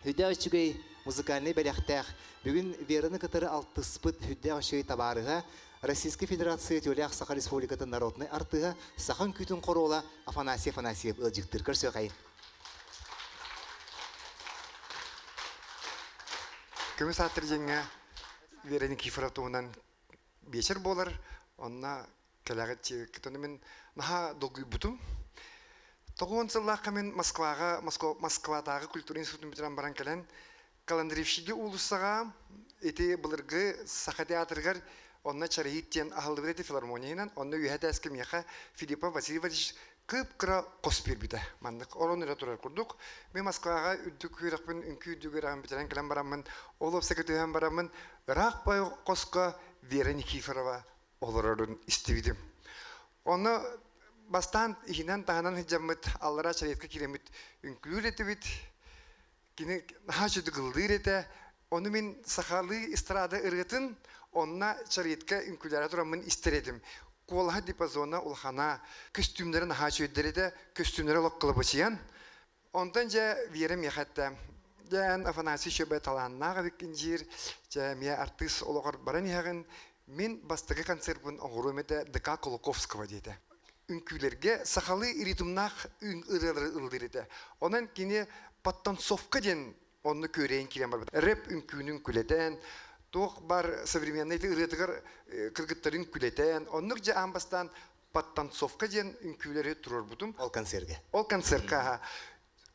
Үрдээх үчүгэй музыкальнай бэлэхтээх бүгүн Вераны кытары алтыспыт үрдээх үчүгэй табаарыһа Российскай Федерация Тюлях Саха Республикатын народнай артыыһа саха үҥкүүтүн хоруола Афанасий Афанасьев ыалдьыттыыр. Көрсүөхайын. Көмүс ааттыр диэҥҥэ Вера Никифорова туһунан биэчэр буолар. Онно кэлэҕит диэбиккит. Ону мин наһаа долгуйбутум. 90 сыллаахха мин Москваҕа, Москватааҕы культура институтун бүтэрэн баран кэлэн, Каландревщиги уулуссаҕа ити былыргы Саха театрыгар онно Чарыйыт диэн аһыллыбыт этэ филармониянан. Онно үөһэ этээскэ миэхэ Филиппов Василий Васильевич кып-кыра хос биэрбитэ. Маннык орон эрэ турар курдук. Мин Москваҕа үрдүк үөрэхпин, үҥкүү үрдүк үөрэҕин бүтэрэн кэлэн бараммын, ол уопсайга түһэн бараммын, ыраах бай хоско Вера Никифорова олорорун истибитим. Ону бастаан иһинэн-таһынан сылдьаммыт аллараа чариетка киирэммит үҥкүүлүүр этибит. Кини наһаа үчүгэй ыллыыр этэ. Ону мин сахалыы эстрада ырыатын онно чариетка үҥкүүлэрэ тураммын истэр этим. Куолаһа диапазона улахана, көстүүмнэрэ наһаа үчүгэйдэр этэ, көстүүмнэрэ олох кылабачыйан. Онтон дьэ Вера миэхэ эттэ, дьэ эн Афанасий Шөбө талааннаах эбиккин диир, дьэ эмиэ артыыс олоҕор баран иһэҕин, мин бастакы концерпын оҥоруом этэ ДК Кулаковского диэтэ. Үҥкүүлэргэ сахалыы ритмнаах ырыалары ыллыыр этэ. Онон кини подтанцовка диэн онно күөрэйэн киирэн барбыт. Рэп үҥкүүнүн күлэтэн, туох бар современный ырыатыгар кыргыттарын күлэтэн, оннук дьэ аан бастаан подтанцовка диэн үҥкүүлэри туруорбутум. Ол концергэ. Ол концертка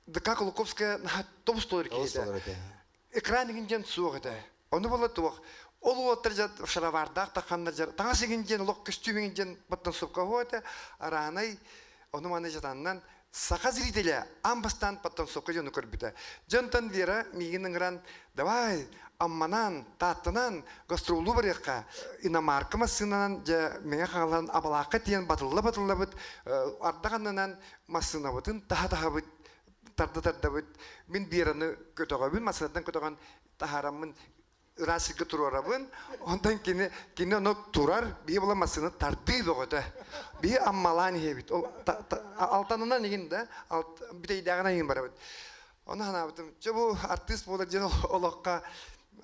ДК Кулаковская наһаа тобус толору киһи этэ. Экран игин диэн суох этэ. Ону була туох ол уолаттар дьэ шаровардаах тахханнар дьэ таҥас игин диэн олох көстүүм игин диэн подтанцовка этэ. Араанай ону маны дьатаннан саха зрителя аан бастаан подтанцовка дьону көрбүтэ. Дьонтон Вера миигин ыҥыран давай Амманан, Тааттанан гастроллуу барыахха иномарка массыынанан дьэ Мэҥэ Хаҥалан Абалаахха тиийэн батылла-батыллабыт ардах аннынан массыынабытын таһа-таһабыт тарда-тардабыт мин Вераны көтөҕөбүн массыынаттан көтөҕөн таһаараммын ыраас сиргэ туруорабын онтон кини кини ону турар биһи була массыына тардыы бөҕөтө биһи аммалаан иһэбит ол алтанынан игин да бүтэйдээҕинэн игин барабыт ону санаабытым чэ бу артыыс буолар диэн олоххо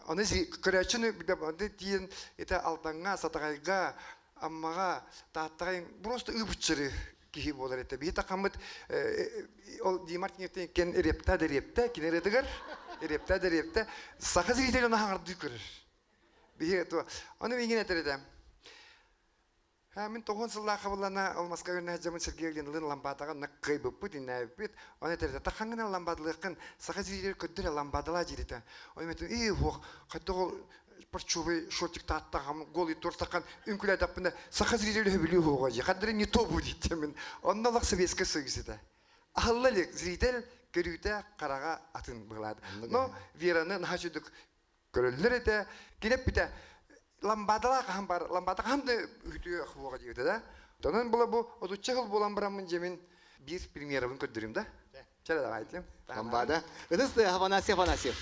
ону көрөөччүнү тиийэн ити Алтаҥҥа Сатаҕайга Аммаҕа Тааттаҕа просто ыыбыччыры киһи буолар этэ. Биһи тахаммыт ол Димар киниттэн репта да репта кини ырыатыгар репта да репта саха зритель ону хаҥардыы көрөр. Биһи ону миигин этэр этэ. Мин тоҕуон сыллаахха буллана ол Москва үрнэ дьамын Сергей Ленлын ламбаатаҕа наккайбыппыт иннээбиппит. Ону этэр этэ таххаҥҥына ламбаатылыаххын саха зритель көрдөр ламбааталаа диир этэ. Ону мен ии уох хайдах ол парчевый шортик тааттаҕам голый торсахан үҥкүлээтэхпинэ саха зритель өбүлүү уоҕа дии ханнары не то будет диэмин онно олох Советскай Союз этэ аһылла илик зритель көрүүтэ хараҕа атын быһылаат но Вераны наһаа үчүгдүк көрөллөр этэ кини эппитэ ламбадалаах хаһан бар ламбада хаһан да үтүө хуоҕа диэбитэ да онон була бу отучча сыл буолан бараммын дьэмин биир премьерабын көрдөрүм да Чэ, давайте. Ламбада. Ытыс Афанасий Афанасьев.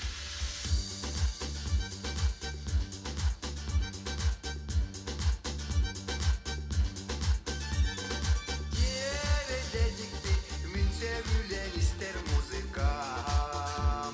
Мин сөбүлэн истэр музыкам.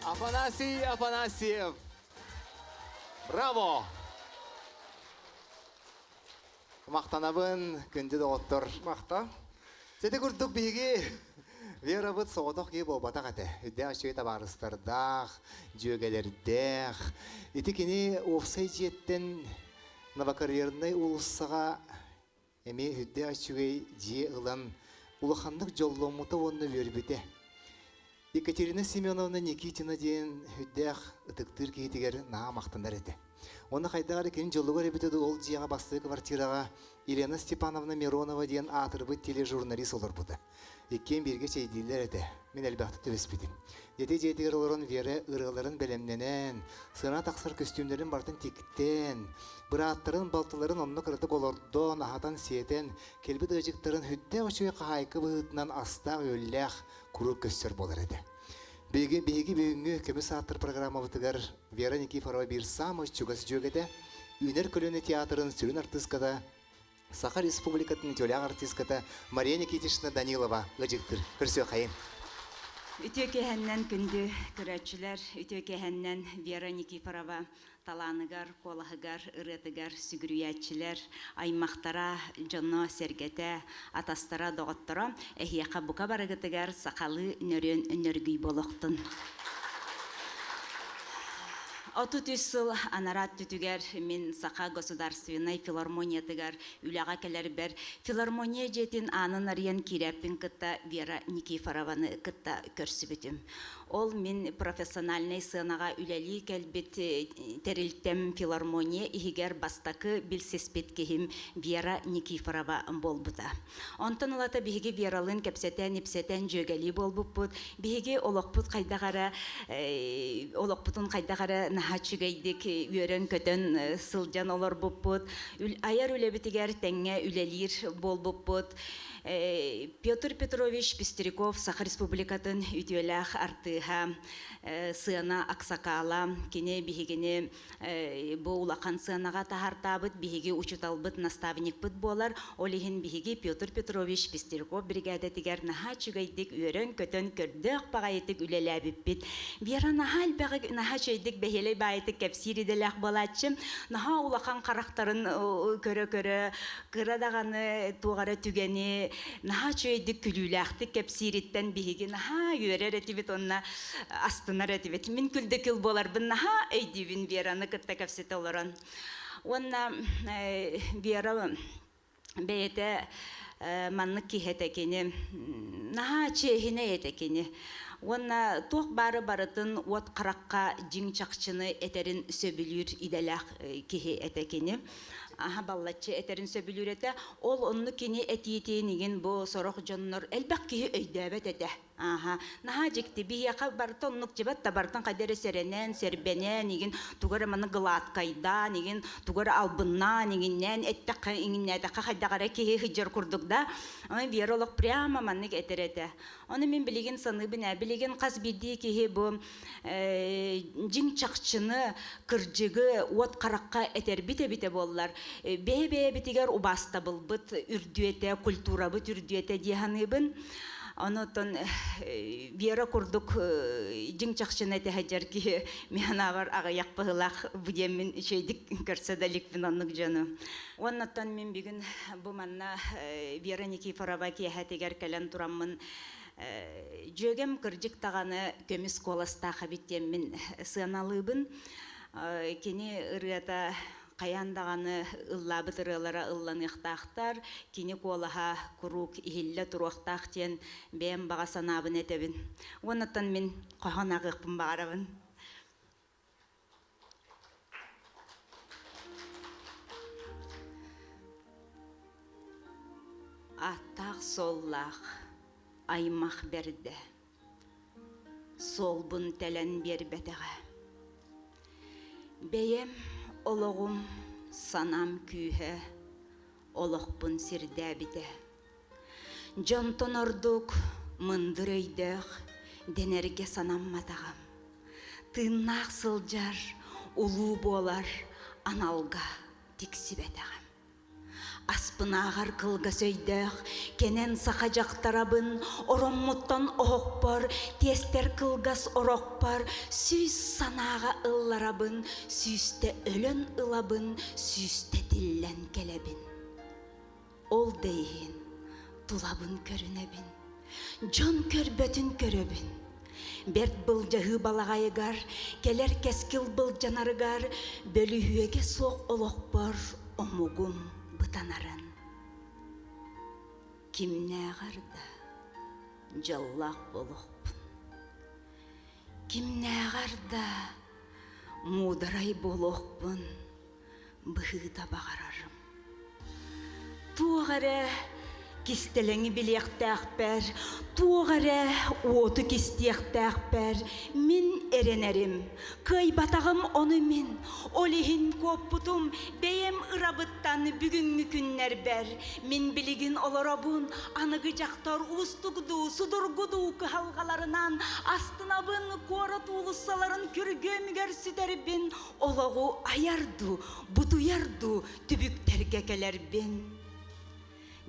Афанасий Афанасьев! Браво! Махтанабын, күндү доҕоттор. Махта. Сити курдук биһиги Верабыт соҕотох киһи буолбатах этэ. Үрдээх үчүгэй табаарыстардаах, дьүөгэлэрдээх. Ити кини уопсай дьиэттэн Новокарьернай уулуссаҕа эмиэ үрдээх үчүгэй дьиэ ылан улаханнык дьолломмута уонна үөрбүтэ. Екатерина Семеновна Никитина диэн үрдээх ытыктыыр киһитигэр наһаа махтанар этэ. Уонна хайдах эрэ кини дьолугар эбитэ дуу ол дьиэҕэ бастакы квартираҕа Елена Степановна Миронова диэн аатырбыт тележурналист олорбута. Иккиэн бииргэ чэйдииллэр этэ. Мин элбэхтик түбэспитим. Дьиэтэ дьиэтигэр олорон Вера ырыаларын бэлэмнэнэн, сыана тахсар көстүүмнэрин барытын тиктэн, бырааттарын, балтыларын онно кыратык олордон, аһатан-сиэтэн, кэлбит ыалдьыттарын сүрдээх үчүгэй хаһаайка быһыытынан астаах-үөллээх куруук көстөр буолар этэ. Биһиги, биһиги бүгүҥҥү Көмүс ааттар программабытыгар Вера Никифорова биир саамай чугас дьүөгэтэ, Үүнэр көлүөнэ театрын сүрүн артыыската Саха Республикатын үтүөлээх артыыската Мария Никитична Данилова ыалдьыттыыр. Көрсүөххэйин. Үтүө киэһэннэн күндү көрөөччүлэр, үтүө киэһэннэн Вера Никифорова талааныгар, куолаһыгар, ырыатыгар сүгүрүйээччилэр, аймахтара, дьоно-сэргэтэ, атастара, доҕотторо эһиэхэ бука барыгытыгар сахалыы нөрүөн нөргүй буолуохтун. 33 сыл анараа өттүтүгэр мин Саха государственнай филармониятыгар үлэҕэ кэлэрбэр филармония дьиэтин аанын арыйан киирээппин кытта Вера Никифорованы кытта көрсүбүтүм. Ол мин профессиональнай сыанаҕа үлэлии кэлбит тэрилтэм филармония иһигэр бастакы билсиспит киһим Вера Никифорова буолбута. Онтон ылата биһиги Вералыын кэпсэтэн-ипсэтэн дьүөгэлии буолбуппут. Биһиги олохпут хайдах эрэ олохпутун хайдах эрэ наһаа үчүгэйдик үөрэн-көтөн сылдьан олорбуппут. Айар үлэбитигэр тэҥҥэ үлэлиир буолбуппут. Петр Петрович Пестряков Саха Республикатын үтүөлээх артыыһа, сыана аксакаала. Кини биһигини бу улахан сыанаҕа таһаартаабыт биһиги учууталбыт, наставникпыт буолар. Ол иһин биһиги Петр Петрович Пестряков биригээдэтигэр наһаа үчүгэйдик үөрэн-көтөн, көрдөөх баҕайытык үлэлээбиппит. Вера наһаа элбэҕи, наһаа үчүгэйдик бэһиэлэй баайытык кэпсиир идэлээх буолааччы. Наһаа улахан харахтарын көрө-көрө, кыра даҕаны туох эрэ түгэни наһаа үчүгэйдик күлүүлээхтик кэпсиириттэн биһиги наһаа үөрэр этибит уонна астынар этибит. Мин күлдэкил буоларбын наһаа өйдүүбүн Вераны кытта кэпсэтэ олорон. Уонна Вера бэйэтэ маннык киһи этэ кини. Наһаа чиэһинэй этэ кини. Уонна туох баары барытын уот харахха дьиҥ чахчыны этэрин сөбүлүүр идэлээх киһи этэ кини. Аһа баллаччы этэрин сөбүлүүр этэ. Ол онну кини этиитин игин бу сорох дьоннор элбэх киһи өйдөөбөт этэ. Ааха, наһаа дьикти. Биһиэхэ барыта оннук дьибэт да барытын хайда эрэ сэрэнэн, сэрбэнэн, игин тугу эрэ маны гладкайдаан, игин тугу эрэ албыннаан, игиннээн эттэххэ, иҥиннээтэххэ хайдах эрэ киһи сылдьар курдук да. Аны Вера олох прямо маннык этэр этэ. Ону мин билигин саныыбын ээ, билигин хас биирдии киһи бу дьиҥ чахчыны, кырдьыгы уот харахха этэрбит эбитэ буоллар, бэйэ-бэйэбитигэр убаастабылбыт үрдүөтэ, культурабыт үрдүөтэ дии саныыбын. Онутон Вера курдук дьиҥ чахчыны этэ сылдьар киһи мин санаабар аҕыйах быһыылаах бу диэммин үчүгэйдик көрсө да иликпин оннук дьону. Уоннаттан мин бүгүн бу манна Вера Никифорова киэһэтигэр кэлэн тураммын дьүөгэм кырдьык даҕаны көмүс куоластаах эбит диэммин сыаналыыбын. Кини ырыата хайаан даҕаны ыллаабыт ырыалара ылланыахтаахтар, кини куолаһа куруук иһиллэ туруохтаах диэн бэйэм баҕа санаабын этэбин. Уоннаттан мин хоһоон ааҕыахпын баҕарабын. Ааттаах-суоллаах аймах бэрдэ суолбун тэлэн биэрбэтэҕэ. Бэйэм олоҕум санаам күүһэ олохпун сирдээбитэ. Дьонтон ордук мындыр өйдөөх дэнэргэ санамматаҕым. Тыыннаах сылдьар, улуу буолар аналга тиксибэтэҕим. Аспынааҕар кылгас өйдөөх, кэнэн саха дьахтарабын, ороммуттан оһохпор, тиэстэр кылгас орохпор, сүүс санааҕа ылларабын, сүүстэ өлөн ылабын, сүүстэ тиллэн кэлэбин. Ол да иһин тулабын көрүнэбин, дьон көрбөтүн көрөбүн. Бэрт былдьаһыы балаҕайыгар, кэлэр кэскил былдьанарыгар, бөлүһүөгэ суох олохпор омугум бытанарын. Кимнээҕэр да дьоллоох буолуохпун. Кимнээҕэр да муударай буолуохпун быһыыта баҕарарым. Туох эрэ кистэлэҥи билиэхтээхпэр, туох эрэ уоту кистиэхтээхпэр мин эрэнэрим. Кыайбатаҕым ону мин, ол иһин куоппутум бэйэм ырабыттан бүгүҥҥү күннэрбэр. Мин билигин олоробун аныгы дьахтар уустук дуу, судургу дуу кыһалҕаларынан астынабын, куорат уулуссаларын күргүөмүгэр сүтэрбин, олоҕу айар дуу, бутуйар дуу түбүктэргэ кэлэрбин.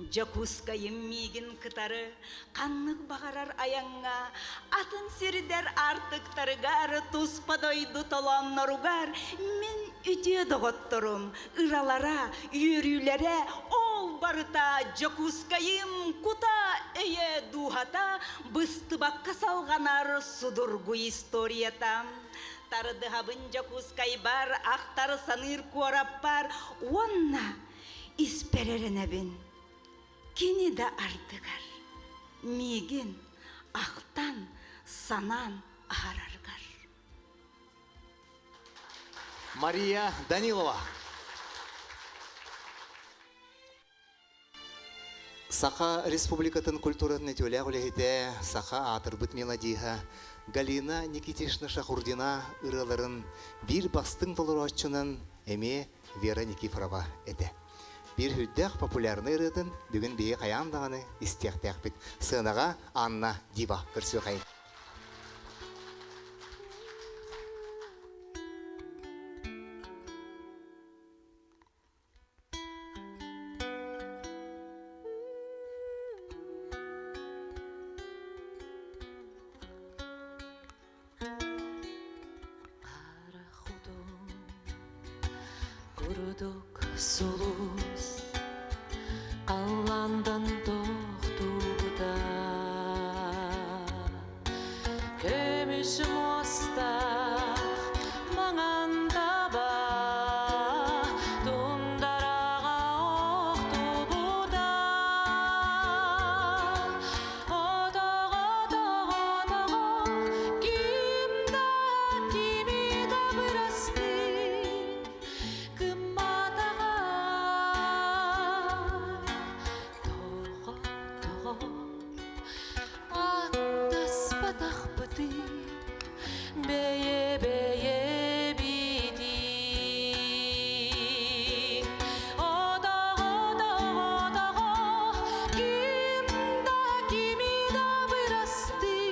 Дьокуускайым миигин кытары ханнык баҕарар айаҥҥа, атын сирдэр аартыктарыгар, туспа дойду толоонноругар мин үтүө доҕотторум ыралара, үөрүүлэрэ ол барыта Дьокуускайым кута өйө дууһата быстыбакка салҕанар судургу историята. Тардыһабын Дьокуускайбар, ахтар саныыр куораппар уонна испэр эрэнэбин. Кини да ардыгар миигин ахтан, санаан аһараргар. Мария Данилова. Саха Республикатын культуратын үтүөлээх үлэһитэ, саха аатырбыт мелодиһа Галина Никитична Шахурдина ырыаларын биир бастыҥ толорооччунан эмиэ Вера Никифорова этэ. Биир үрдээх популярнай ырыатын бүгүн биһиги хайаан даҕаны истиэхтээхпит. Сыанаҕа Анна Дива көрсүөхайын. Курдук сулус халлаандан тохтубута Көмүс муостаах маҥан таба тундараҕа охтубута Отоҕо-тоҕо-тоҕо ким да кими да бырастыы гымматаҕа Тоҕо-тоҕо Аттаспатахпытый бэйэ-бэйэбитин Отоҕо-тоҕо-тоҕо ким да кими да бырастыы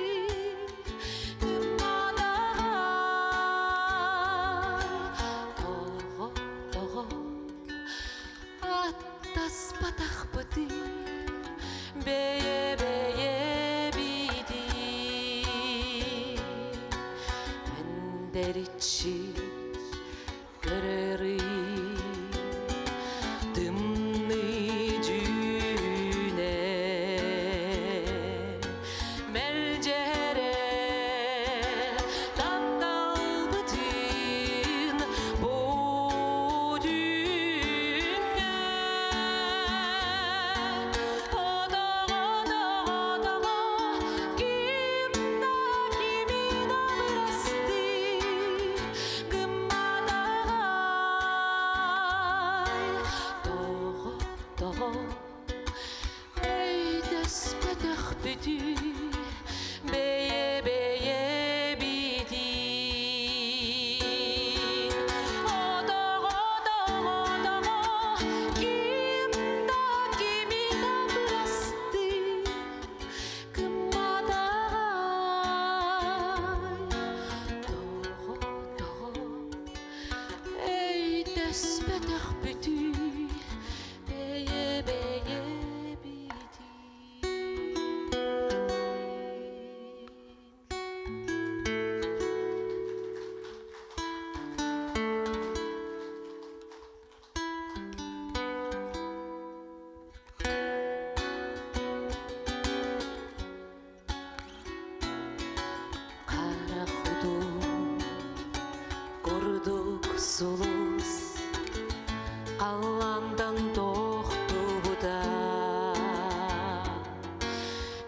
гымматаҕай Тоҕо-тоҕо Аттаспатахпытый бэйэ-бэйэбитин Мэндэриччи көрөрүй тымныы дьүүнэ Мэлдьэһэрэ тапталбытын бу түүҥҥэ Отоҕо-тоҕо-тоҕо ким да кими да бырастыы гымматаҕай Тоҕо-тоҕо Өйдөспөтөхпүтүй бэйэ-бэйэбитин Отоҕо-тоҕо-тоҕо ким да кими да бырастыы гымматаҕай Тоҕо-тоҕо өйдөспөтөхпүтүй.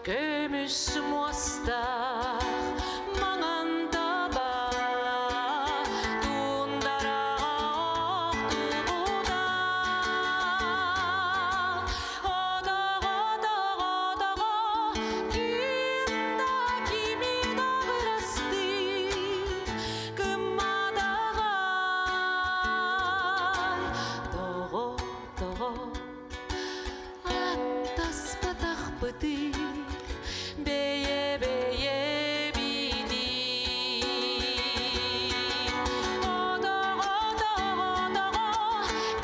Көмүс муостаах маҥан таба туундараҕа охтубута. Одоҕо-доҕо-доҕо, ким да кими да бырастыы гымматаҕа. Тоҕо-тоҕо Аттаспатахпытый бэйэ-бэйэбитин. Одоҕо-доҕо-доҕо,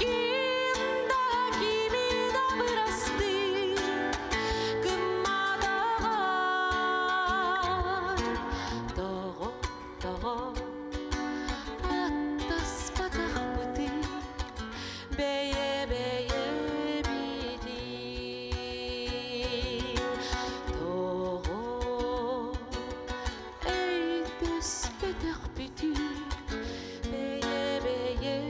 ким да кими да бырастыы гымматаҕа. Тоҕо-тоҕо аттаспатахпытый Бэйэ-бэйэбитин тоҕо өйдөспөтөхпүтүй бэйэ-бэйэбитин.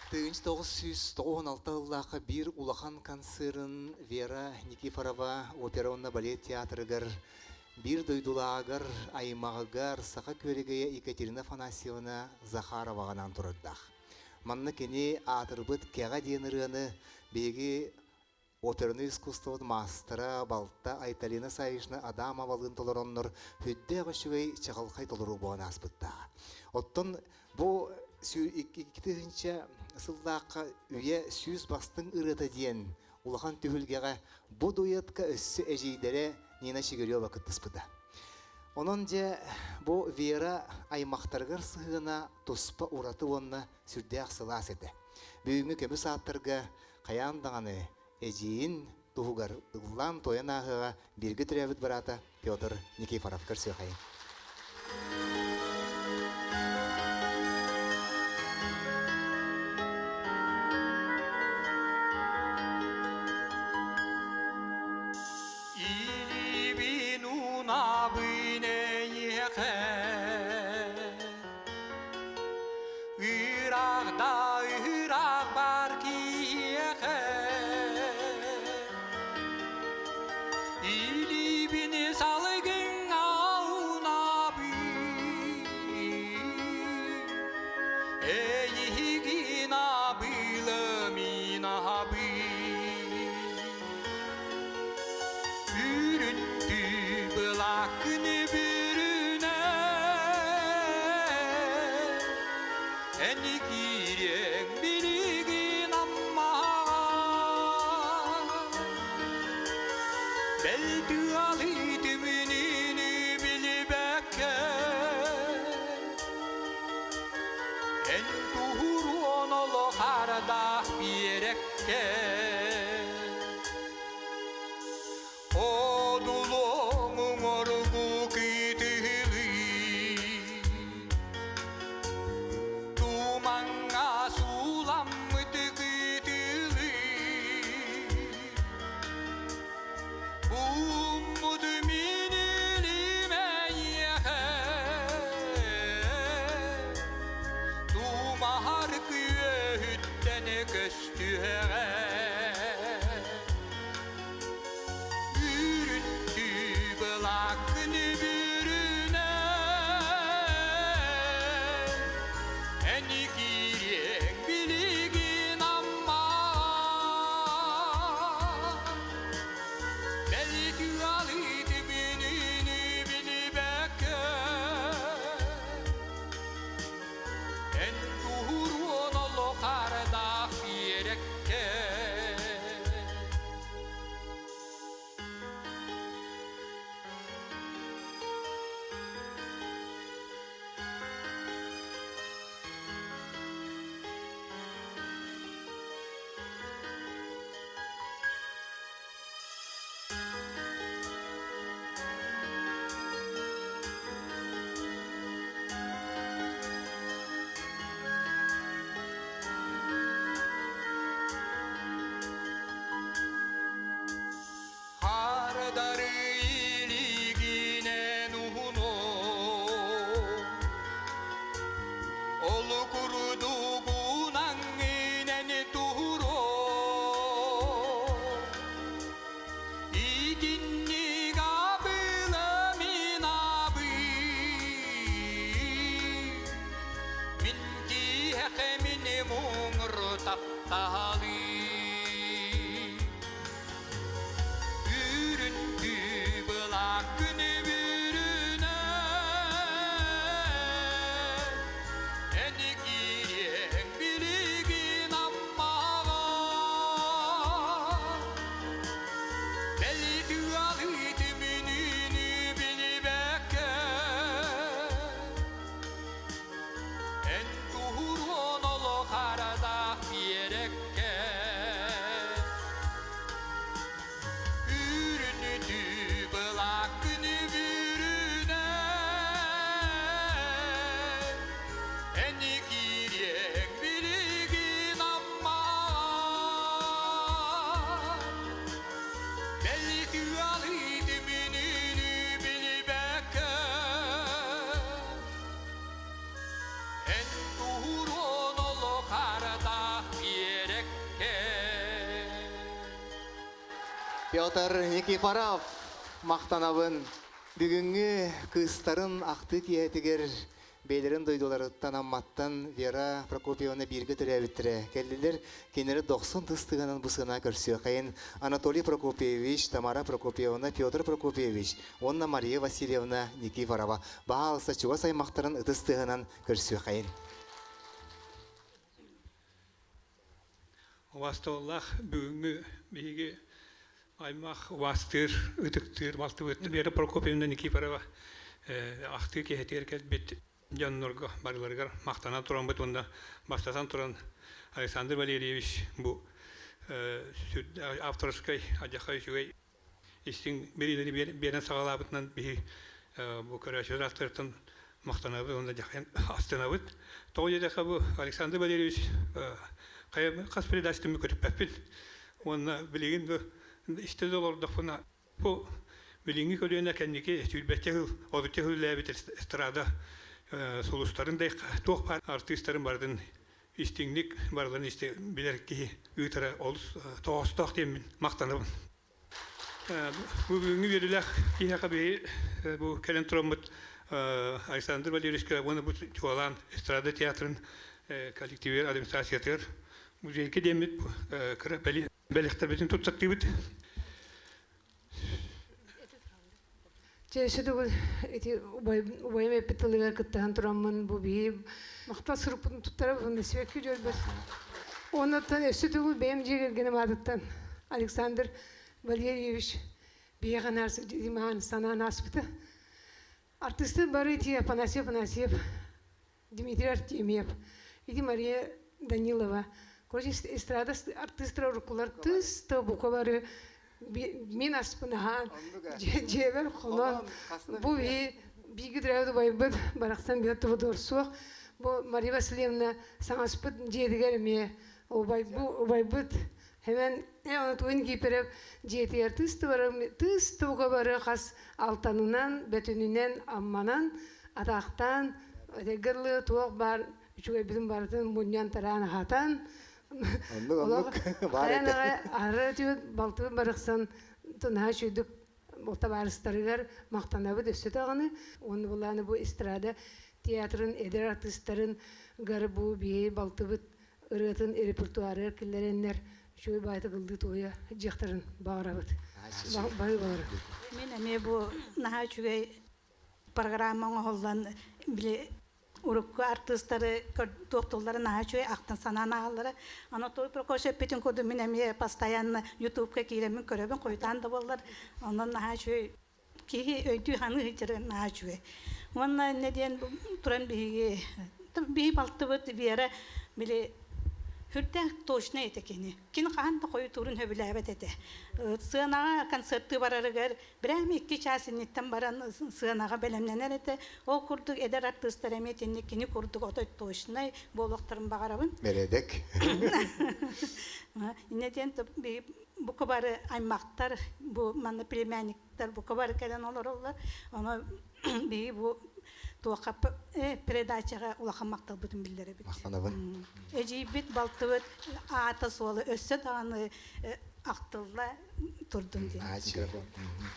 Тыынч 996 ыллаахха биир улахан концерын Вера Никифорова опера уонна балет театрыгар биир дойдулааҕыгар, аймаҕыгар саха күөрэгэйэ Екатерина Афанасьевна Захароваҕанаан турардаах. Манна кини аатырбыт Кэҕэ диэн ырыаны биһиги опернай искусствобут маастара, балта Айталина Саввична Адамовалыын толороннор сүрдээх үчүгэй чаҕылхай толоруу буолан ааспыттааҕа. Оттон бу 2000 сыллаахха үйэ 100 бастыҥ ырыата диэн улахан түһүлгэҕэ бу дуэтка өссө эдьиийдэрэ Нина Чигирева кыттыспыта. Онон дьэ бу Вера аймахтарыгар сыһыана туспа ураты уонна сүрдээх сылаас этэ. Бүгүҥҥү көмүс ааттарга хайаан даҕаны эдьиийин туһугар ыллаан-туойан ааһыаҕа бииргэ төрөөбүт быраата Петр Никифоров көрсүөхайын. Илибин унабын эйиэхэ Ыраах да ыраах бар киһиэхэ Илиибин салгыҥ аунабын Эйигин абылымин абын Үрүттүү былаккын бүрүнэ Эн киириэҥ билигин Аммаҕа Бэл тыалы түмүнүнү билбэккэ Эн туһуруон олох ардаах биэрэккэ Одулуоҥ уҥуоргу кыытыһылыы Тумаҥҥа сууламмыт кытылыы Бууммут мин илимэйиэхэ Тумаһар күөһүттэн көстүһэҕэ. тапталыы Үрүндүү былаах күнү бүрүнэ Эн киириэҥ билигин Аммаҕа Бэлитүү алыы түмүнүүнү билбэккэ Эн туһуруон олох арадаах биэрэккэ Үүрүнүтүү былаах күнү бүрүнэ Эн киириэҥ билигин Аммаҕа Бэлитүү алыы түмүнүүнү билбэккэ Эн туһуруон олох арадаах биэрэккэ Петр Никифоров махтанабын. Бүгүҥҥү кыыстарын ахтыы киэһэтигэр бэйэлэрин дойдуларыттан Амматтан Вера Прокопьевна бииргэ төрөөбүттэрэ кэллилэр. Кинилэри дохсун тыстыганан бу сына көрсүөххэйин Анатолий Прокопьевич, Тамара Прокопьевна, Петр Прокопьевич уонна Мария Васильевна Никифорова баһаалыста чугас аймахтарын ытыс тыаһынан көрсүөххэйин. Убаастабыллаах бүгүҥҥү биһиги аймах убаастыыр, ытыктыыр балтыбыт Вера Прокопьевна Никифорова ахтыы киэһэтигэр кэлбит дьоннорго барыларыгар махтана тураммыт уонна бастатан туран Александр Валерьевич бу авторскай адьаха үчүгэй истиҥ бириилэри биэрэн саҕалаабытынан биһи бу көрөөччүлэр ааттарыттан махтанабыт уонна дьахайан астынабыт. Тоҕо диэтэххэ бу Александр Валерьевич хас передачатын көтүппэппин уонна билигин бу истэ да олордохпуна бу билиҥҥи көлүөнэ кэнники сүүрбэччэ сыл отучча сыл үлэлээбит эстрада сулустарын да туох баар артыыстарын барытын истиҥник барыларын истэ билэр киһи ыытара олус тоҕоостоох диэммин махтанабын. Бу бүгүҥҥү үөрүүлээх киһиэхэ биһи бу кэлэн тураммыт Александр Валерьевичка уонна бу чуолаан эстрада театрын коллективигэр администрациятыгар музейга диэммит кыра бэлэхтэрбитин туттартыыбыт. Чэ, өссө төгүл ити убайым эппит тылыгар кыттыһан тураммын бу биһи махтал сурукпутун туттарабын сибэкки дьөрбөт. Оннуттан өссө төгүл бэйэм дьиэ кэргэним аатыттан Александр Валерьевич биһиэхэ наар димаан санаан ааспыта. Артыстар бары ити Афанасий Афанасьев, Дмитрий Артемьев, ити Мария Данилова. Короче, эстрада артыыстара уруккулар тыс да бука бары мин аспын аһаан дьиэбэр хонон бу биги төрөөбүт убайбыт барахсан биир тубудуор суох бу Мария Васильевна саҥаспыт дьиэтигэр эмиэ убайбыт Хэмэн Анатолий Никифоров дьиэтигэр тыс туга бары хас алтанынан, бөтүнүнэн, амманан, атаахтаан, этэргэ дылы туох баар үчүгэйбитин барытын мунньан тараан аһатан, Оннук, оннук баар этэ. Ары түбүт балтыбын барахсан наһаа үчүгдүк табаарыстарыгар махтанабыт өссө даҕаны. Уонна булааны бу эстрада театрын эдэр артыыстарын гар бу биһи балтыбыт ырыатын репертуарыгар киллэрэннэр үчүгэй баайта ыллыы туойа дьиэхтэрин баҕарабыт. Баһыы балары. Мин эмиэ бу наһаа үчүгэй программа оҥоһуллан били урукку артыыстары туохтууллара наһаа үчүгэй ахтан санаан ааҕаллара. Анатолий Прокофьевич эппитин курдук мин эмиэ постоянно ютубка киирэммин көрөбүн хойутаан да буоллар. Онон наһаа үчүгэй киһи өйдүү саныы сылдьара наһаа үчүгэй. Уонна иннэ диэн туран биһиги биһи балтыбыт Вера били сүрдээх точнай этэ кини. Кини хаһан да хойутуурун сөбүлээбэт этэ. Сыанаҕа концертыы барарыгар прямо икки чаас инниттэн баран сыанаҕа бэлэмнэнэр этэ. Ол курдук эдэр артыыстар эмиэ итинник кини курдук отой точнай буолуохтарын баҕарабын. Бэрэдэк. Иннэ диэн бука бары аймахтар бу манна племянник бука бары кэлэн олороллор. Ону биһиги бу туохха передачаҕа улахан махталбытын биллэрэбит. Махтанабын. Эдьиийбит, балтыбыт аата суола өссө даҕаны ахтылла турдун диэн. Микрофон.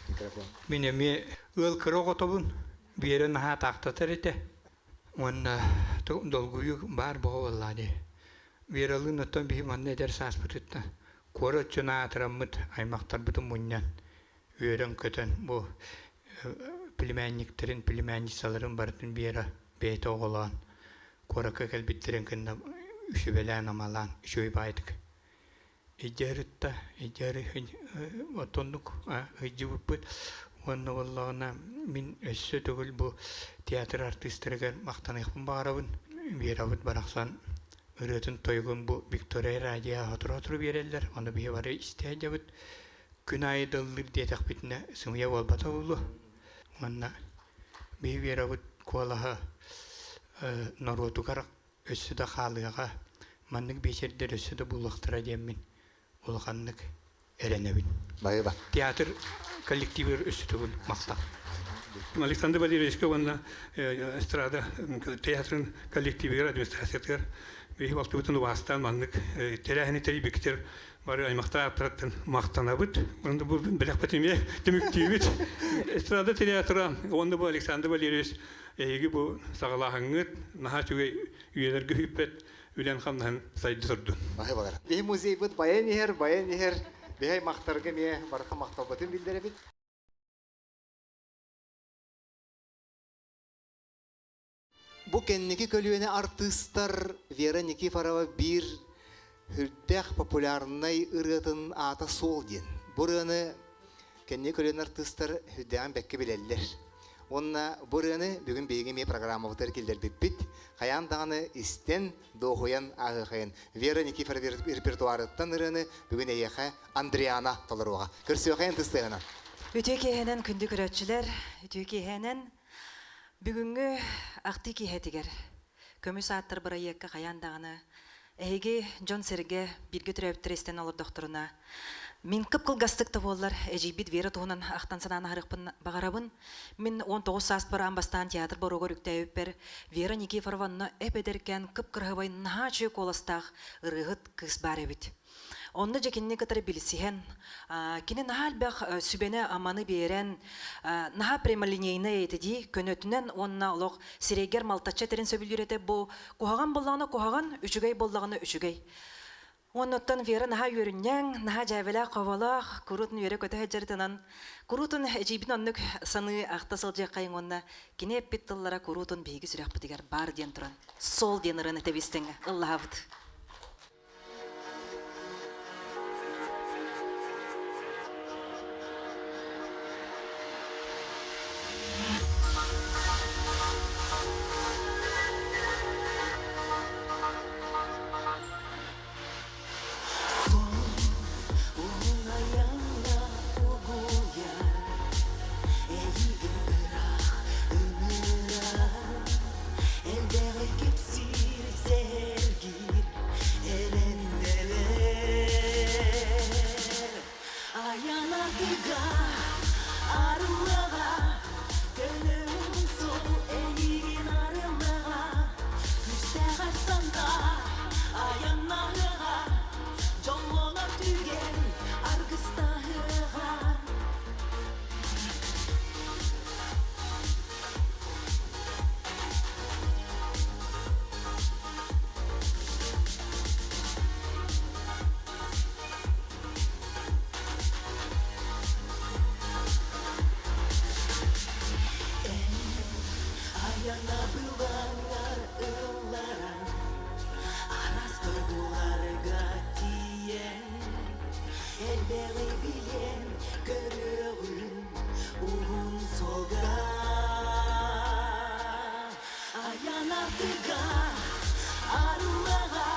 Микрофон. Мин эмиэ ыал кыра оҕотобун Биэрэ наһаа таахтатар этэ. Уонна долгуйуу баар буолла дии. Вералыын оттон биһи манна эдэр сааспытыттан куорат дьоно аатыраммыт аймахтарбытын мунньан үөрэн-көтөн бу племянниктэрин, племянницаларын барытын Вера бэйэтэ оҕолоон куоракка кэлбиттэрин кэннэ сүбэлээн-амалаан үчүгэй баайдык илдьэ илдьэ оттоннук ыйдьыбыппыт уонна буоллаҕына мин өссө төгүл бу театр артыыстарыгар махтаныахпын баҕарабын. Верабыт барахсан ырыатын тойугун бу Виктория радио сотору-сотору биэрэллэр, ону биһи бары истэ сылдьабыт. Күн аайы да ыллыыр диэтэхпитинэ сымыйа буолбата буолуо. Уонна биһи Верабыт куолаһа норуотугар өссө да хаалыаҕа, маннык биэчэрдэр өссө да булуохтара диэммин улаханнык эрэнэбин. Байыба. Театр коллективыгар өссө төгүл махтал. Александр Валерьевичка уонна эстрада театрын коллективигэр, администрациятыгар биһи балтыбытын убаастаан маннык тэрээһини тэрийбиктэр бары аймахтар ааттарыттан махтанабыт. Онно бу бэлэхпит эмиэ түмүктүүбүт. Эстрада театра уонна бу Александр Валерьевич эһиги бу саҕалааһыҥҥыт наһаа үчүгэй үйэлэргэ үппэт үлэн-хамнаһын сайды турдун. Баһы Биһи музейбыт баян иһэр, баян иһэр, биһи аймахтарга эмиэ барыха махталбытын биллэрэбит. Бу кэнники көлүөнэ артыыстар Вера Никифорова биир үрдээх популярнай ырыатын аата суол диэн. Бу ырыаны кэнники көлүөнэ артыыстар үрдээҕин бэккэ билэллэр. Уонна бу ырыаны бүгүн биһиги эмиэ программабытыгар киллэрбиппит. Хайаан даҕаны истэн, дуоһуйан ааһыахайын. Вера Никифорова репертуарыттан ырыаны бүгүн эйиэхэ Андриана толоруоҕа. Көрсүөхайын тыстыаһынан. Үтүө киэһэнэн күндү көрөөччүлэр, үтүө киэһэнэн бүгүҥҥү ахтыы киэһэтигэр Көмүс ааттар бырайыакка хайаан даҕаны эһиги дьон-сэргэ бииргэ төрөөбүттэр истэн олордохторуна мин кып-кылгастык да буоллар эдьиийбит Вера туһунан ахтан санаан аһарыахпын баҕарабын. Мин 19 сааспар аан бастаан театр боруогар үктээбиппэр Вера Никифорова онно эп-эдэркээн кып-кыраһыбай наһаа үчүгэй куоластаах ырыаһыт кыыс баар эбит. Онно дьэ кинини кытары билсиһэн, кини наһаа элбэх сүбэни-аманы биэрэн, наһаа прямолинейнай этэ дии, көнөтүнэн уонна олох сирэйгэр малтачча этэрин сөбүлүүр этэ. Бу куһаҕан буоллаҕына куһаҕан, үчүгэй буоллаҕына үчүгэй. Оннуттан Вера наһаа үөрүнньэҥ, наһаа дьээбэлээх-хоболоох, куруутун үөрэ-көтө сылдьарытынан, куруутун эдьиийбин оннук саныы ахта сылдьыаххайыҥ уонна кини эппит тыллара куруутун биһиги сүрэхпитигэр баар диэн туран, сол диэн ырыаны тэбистиҥ ыллаһабыт. Элбэҕи кэпсиир сэһэргиир эрэннэрэр Айан ардыга арыллаҕа көнөүн сол эйигин арыллаҕа Күүстээх санаа айаннаһыаҕа дьоллонор түгэн аргыстаһыаҕа. Аяна былаңар ылларан, араас дойдуларга тиийэн, элбэҕи билэн көрүөҕүн уһун суолга. Айан артыга, арыллаҕа,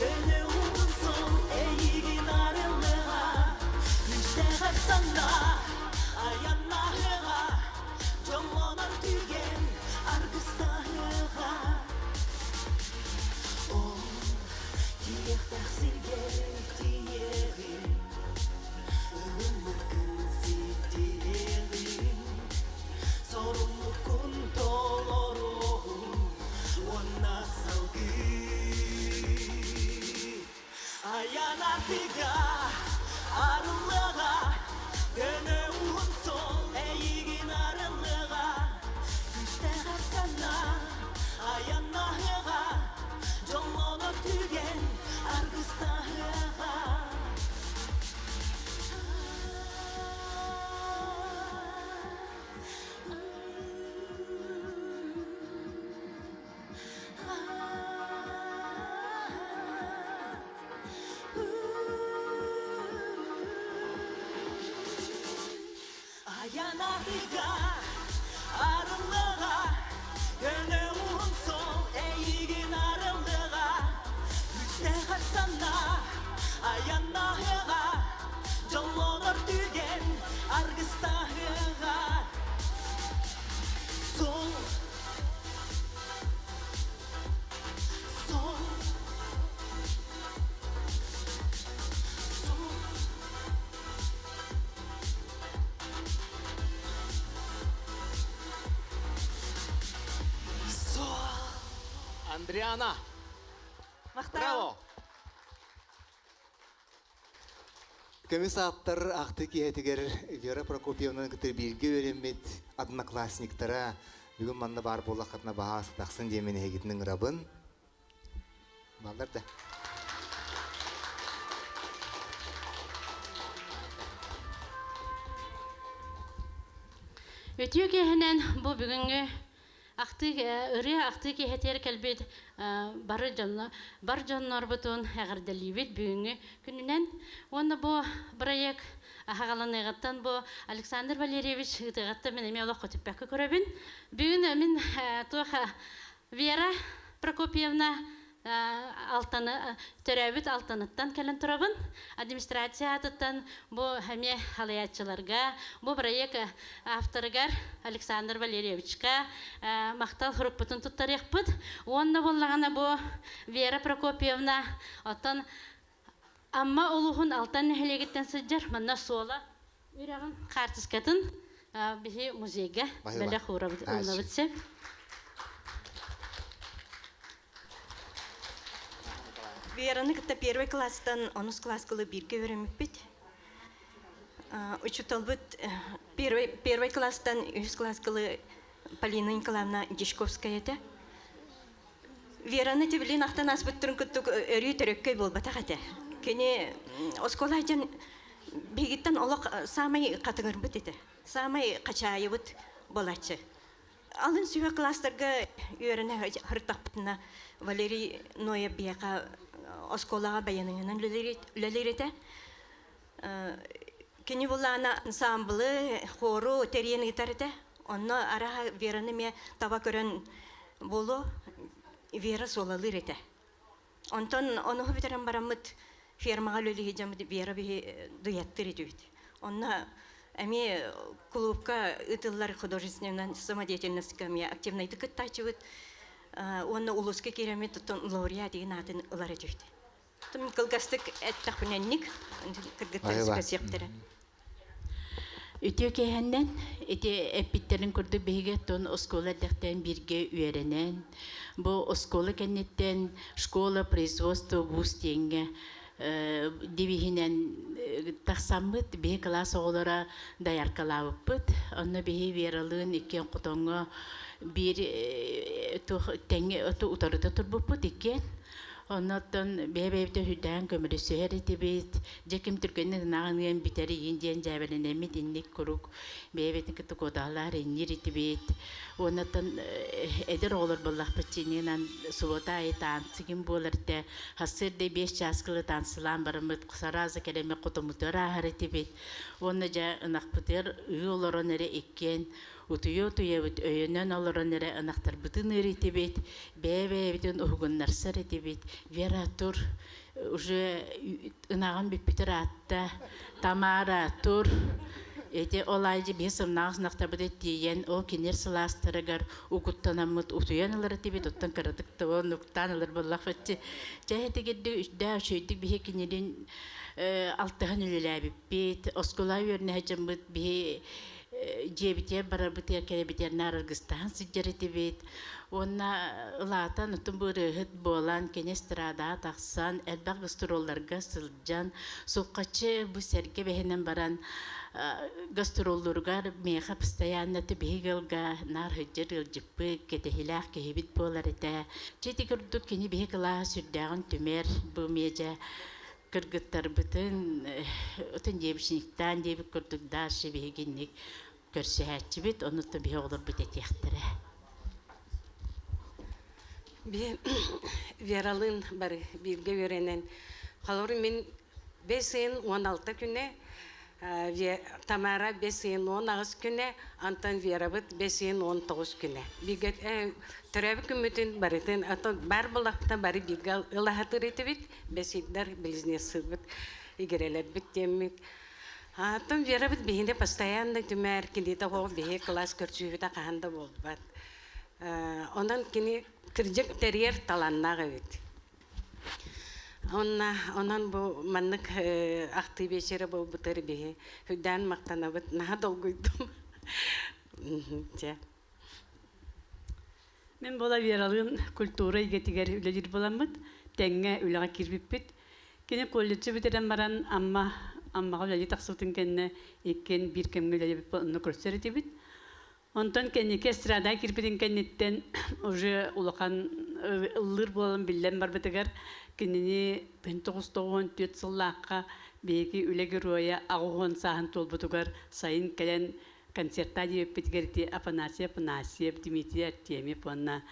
көнө уһун суол эйигин арыллыаҕа, күүстээх санаа айаннаһыаҕа, дьоллонор түгэн аргыстаһыаҕа. Ол тиийиэхтээх сиргэр тиийэҕин, ылыммыккын ситиэҕиҥ, соруммуккун толоруоҕуҥ уонна салгыы. Айан артыга, арыллыаҕа, көнө уһун суол эйигин арыллыаҕа, күүстээх санаа айаннаһыаҕа, дьоллонор түгэн. Андриана! Махтал! Браво! Көмүс ааптар ахты киэһэтигэр Вера Прокопьевнаны кытары бииргэ үөрэммит одноклассниктара бүгүн манна баар буоллаххытына баһаас тахсын диэмин эһигитин ыҥырабын. Баллар да. Үтүө киэһэнэн бу бүгүҥҥү Ахтыы ырыа ахтыы киэһэтигэр кэлбит бары дьонно бар дьоннорбутун эҕэрдэлиибит бүгүҥҥү күнүнэн. Уонна бу бырайыак аһаҕаланыаҕыттан бу Александр Валерьевич ыытыаҕыттан мин эмиэ олох көтүппэккэ көрөбүн. Бүгүн мин туох Вера Прокопьевна Алтаны төрөөбүт Алтаныттан кэлэн турабын. Администрация аатыттан бу эмиэ халайааччыларга, бу бырайыак авторыгар Александр Валерьевичка махтал сурукпутун туттарыахпыт. Уонна буоллаҕына бу Вера Прокопьевна оттон Амма улууһун Алтан нэһилиэгиттэн сылдьар манна суола үрэҕин хаартыскатын биһи музейга бэлэх уурабыт ыллабыт сөп. Вераны кытта первый класстан онус класскылы бииргэ үөрэммиппит. Учуталбыт первый, первый класстан үһүс класскылы Полина Николаевна Дьячковская этэ. Вераны тибилин ахтан ааспыттарын кыттык өрүү төрөккөй буолбатах этэ. Кини оскуола дьон биһигиттэн олох саамай хатыҥырбыт этэ. Саамай хачаайыбыт буолааччы. Алын сүһүөх класстарга үөрэнэ сырыттахпытына Валерий Ноев биһиэхэ оскуолаҕа баяныһынан үлэлиир этэ. Кини булаана ансамблы, хору тэрийэн ыытар этэ. Онно араха Вераны эмиэ таба көрөн буолуо Вера суолалыыр этэ. Онтон онуһу бүтэрэн бараммыт фермаҕа үлэлии дьоммут Вера биһи дуэттыр этибит. Онно эмиэ кулуупка ыытыллар художественнай самодеятельностька эмиэ активнайдык кыттааччыбыт. Уонна улууска киирэммит оттон лауреат деген аатын ылар этибит. Кылгастык эттэхпинэнник кыргыттар сипэсиэхтэрэ. Үтүө киэһэннэн ити эппиттэрин курдук биһиги оттон оскуола эрдэхтэн бииргэ үөрэнэн, бу оскуола кэнниттэн школа производства вуз диэҥҥэ девиһинэн тахсаммыт биһи кылаас оҕолоро дояркалаабыппыт. Онно биһи Вералыын иккиэн хотоҥҥо биир туох тэҥҥэ утарыта турбуппут иккиэн. Оннуттан бэйэ-бэйэбитэ сүрдээн көмөлөсүһэр этибит. Дьэ ким түргэнник ынаҕын ыан бүтэр иин диэн дьээбэлэнэммит инник куруук бэйэ-бэйэтин кытта куотаһалаар инниир этибит. Уоннаттан эдэр оҕолор буоллахпыт чиниинан суббота аайы танцы ким буолар этэ. Сарсыарда 5 чааскылы танцылаан бараммыт сарааза кэлэммит хотоммутугар ааһар этибит. Уонна дьэ ынахпытыгар ыы олорон эрэ иккиэн Утуйа-утуйабыт өйөнөн олорон эрэ ынахтарбытын ыыр этибит, бэйэ-бэйэбитин уһугуннарсар этибит. Вера, тур, уже ынаҕын бүппүт ыраатта. Тамара, тур. Эти ол аайы биһи сымнаҕас ынахтарбыт тиийэн, ол кинилэр сылаастарыгар угуттанаммыт утуйан ылар этибит, оттон кыратык да нуктаан ылар буоллахпыт. Чэ, этигирдик үсдээх үчүгэйдик биһи кинилин алтыһан үлэлээбиппит. Оскуола үөрэнэ сылдьаммыт биһи дьиэбитигэр барарбытыгар кэлэбитигэр наар аргыстаһан сылдьар этибит. Уонна ылаатан отун бу ырыаһыт буолан, кини эстрадаҕа тахсан, элбэх гастролларга сылдьан, сулхаччы бу сэргэ бэһинэн баран гастроллуругар миэхэ постоянно биһиги ыалга наар сылдьар ыалдьыппыт, кэтэһиилээх киһибит буолар этэ. Чэ ити курдук кини биһи кылааһы сүрдээҕин түмэр, бу миэдьэ кыргыттарбытын отун девичниктаан диэбит курдук дальше биһигинник көрсүһээччибит, онуттан биһи оҕолорбут этиэхтэрэ. Би Вералыын бары бииргэ үөрэнэн, холобур мин бэс ыйын 16 күнэ, Тамара бэс ыйын 18 күнэ, Антон Верабыт бэс ыйын 19 күнэ. Бииргэ төрөөбүт күммүтүн барытын, ото бар булахпытын бары бииргэ ылаһатыр этибит. Бэсийдэр близнецыбыт, игирэлэрбит диэммит. Антон Верабыт биһини постоянно түмээр, кинитэ оҕо биһи класс көрсүүбүтэ хаһан да буолбат. Онон кини кырдьык тэрийэр талааннаах эбит. Онна онон бу маннык ахтыы биэчэрэ буолбутар биһи үрдээн махтанабыт наһаа долгуйдум. Дьэ. Мин була Вералыын культура эйгэтигэр үлэлиир буоламмыт, тэҥҥэ үлэҕэ киирбиппит. Кини колледжы бүтэрэн баран Амма Аммаҕа үлэлии тахсыбытын кэннэ иккиэн биир кэмҥэ үлэлээбиппит онно көрсөр этибит. Онтон кэнники эстрадаҕа киирбитин кэнниттэн уже улахан ыллыыр буолан биллэн барбытыгар кинини 1994 сыллаахха биһиги үлэ геройа 80 сааһын туолбутугар сайын кэлэн концертаа диэбиппитигэр ити Афанасий Афанасьев, Дмитрий Артемьев уонна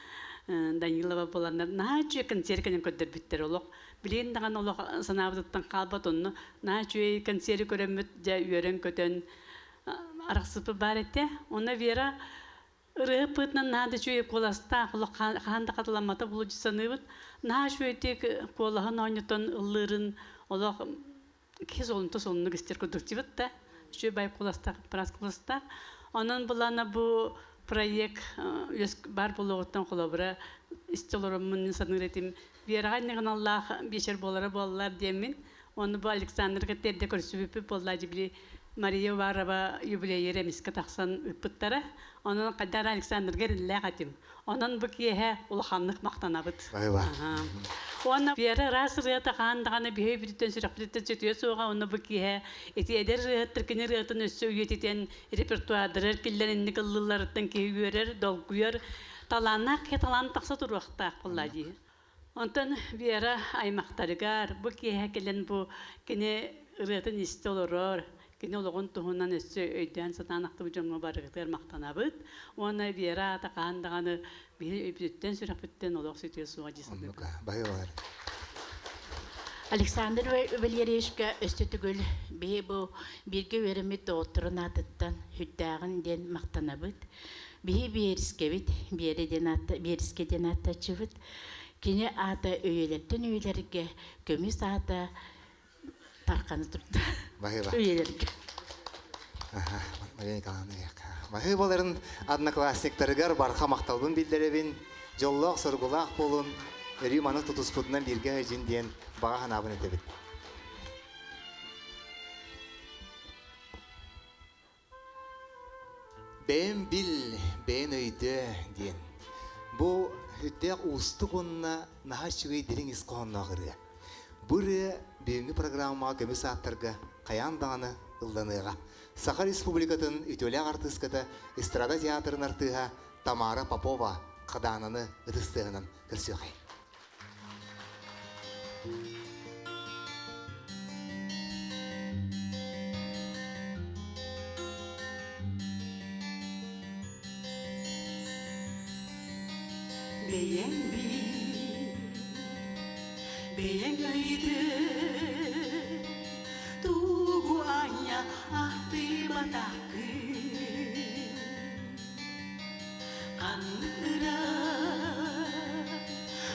Данилова буоланнар наһаа үчүгэй концерт кэлэн көрдөрбүттэр олох билигин даҕаны олох санаабытыттан хаалбат онно наһаа үчүгэй концеры көрөммүт дьэ үөрэн-көтөн арахсыппыт баар этэ. Онно Вера ырыаһыт быһыытынан наһаа да үчүгэй куоластаах, олох хаһан да хатыламмата булу саныыбыт. Наһаа үчүгэйдик куолаһын оонньотон ыллыырын олох киһи солунта солуннук истэр курдук дьибит да үчүгэй бай куоластаах, ыраас куоластаах. Онон былаана бу проект баар буолуоҕуттан холобура истэ олороммун саныыр этим. Вераҕа иннигиналлаах биэчэр буолара буоллар диэммин. Ону бу Александрга тиэрдэ көрсүбүппүт буолла дьибили Мария Уварова юбилейер эмискэ тахсан ыппыттара. Онон хайдах эрэ Александрга эрэллээх этим. Онон бу киэһэ улаханнык махтанабыт. Уонна Вера ыраас ырыата хаан даҕаны биһи өйбүтүттэн сүрэхпититтэн сүтүө суоҕа. Онно бу киэһэ ити эдэр ырыаһыттар кини ырыатын өссө үйэтитэн репертуардарыгар киллэрэн инник ыллыылларыттан киһи үөрэр, долгуйар. Талааннаах киһи талаан тахса туруохтаах буолла дии. Онтон Вера аймахтарыгар бу киэһэ кэлэн бу кини ырыатын истэ олорор, кини олоҕун туһунан өссө өйдөөн сатаан ахтыбыт дьоҥҥо барыгытыгар махтанабыт. Уонна Вера аата хаһан даҕаны биһи өйбүтүттэн, сүрэхпититтэн олох сүтүө суоҕа дии саныыбын. Баһыыбалар. Александр Валерьевичка өссө төгүл биһи бу бииргэ үөрэммит доҕотторун аатыттан сүрдээҕин диэн махтанабыт. Биһи Биэрискэбит, Биэрэ диэн аатта, Биэрискэ диэн ааттааччыбыт. Кини аата үйэлэртэн үйэлэргэ көмүс аата тарханы турда. Баһыыба. Үйэлэргэ. Мария Николаевна Баһыыбаларын одноклассниктарыгар барха махталбын биллэрэбин. Дьоллоох, соргулаах буолун, өрүү маны тутуспутунан бииргэ сылдьын диэн баҕа санаабын этэбин. Бэйэм бил, бэйэн өйдөө диэн. Бу сүрдээх уустук уонна наһаа үчүгэй дириҥ ис хоһоонноох ырыа. Бу ырыа бүгүҥҥү программаҕа көмүс ааттарга хайаан даҕаны ылланыаҕа. Саха Республикатын үтүөлээх артыыската, эстрада театрын артыыһа Тамара Попова Хадаананы ытыс тыаһынан көрсүөхэй. Бэйэҥ бил, бэйэҥ өйдөө, тугу анньа ахтыбатаххын. Ханнык ыра,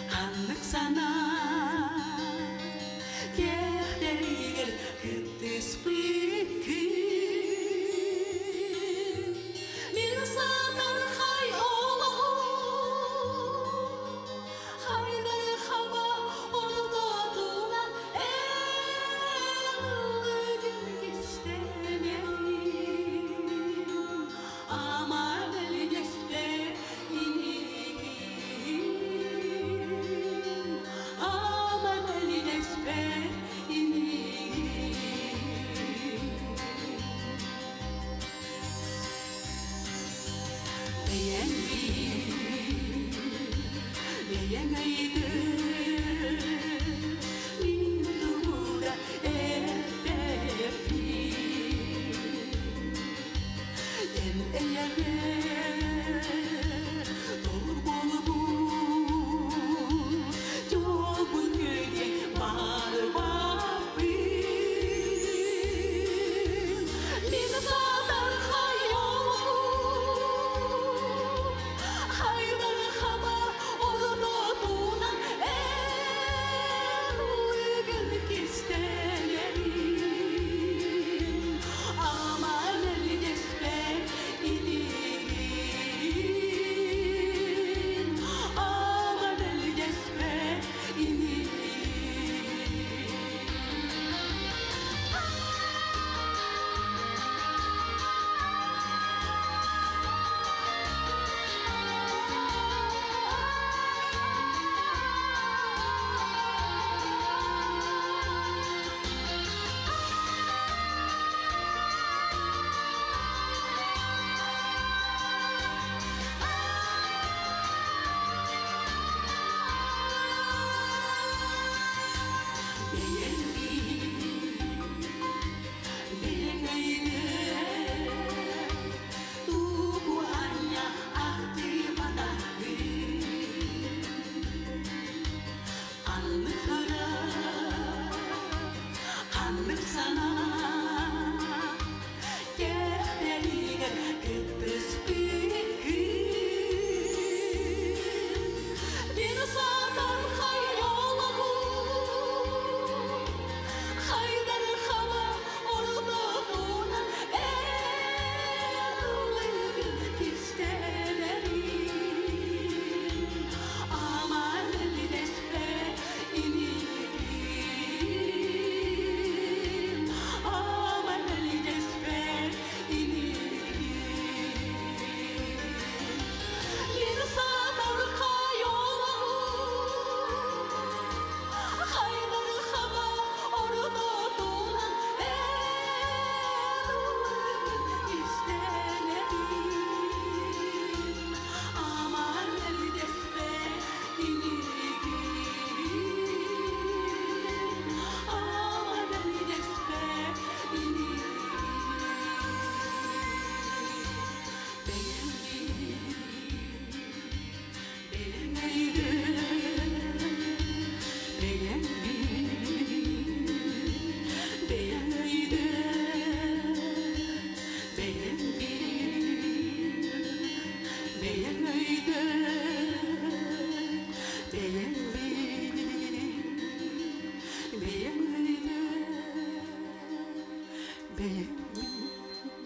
ханнык санаа кэхтэригэр кыттыспыккын. Мин сатархай олоҕум хайдархаба ортотунан эн ыллыгын кистэмэһин. Аман элгэстэ иникин,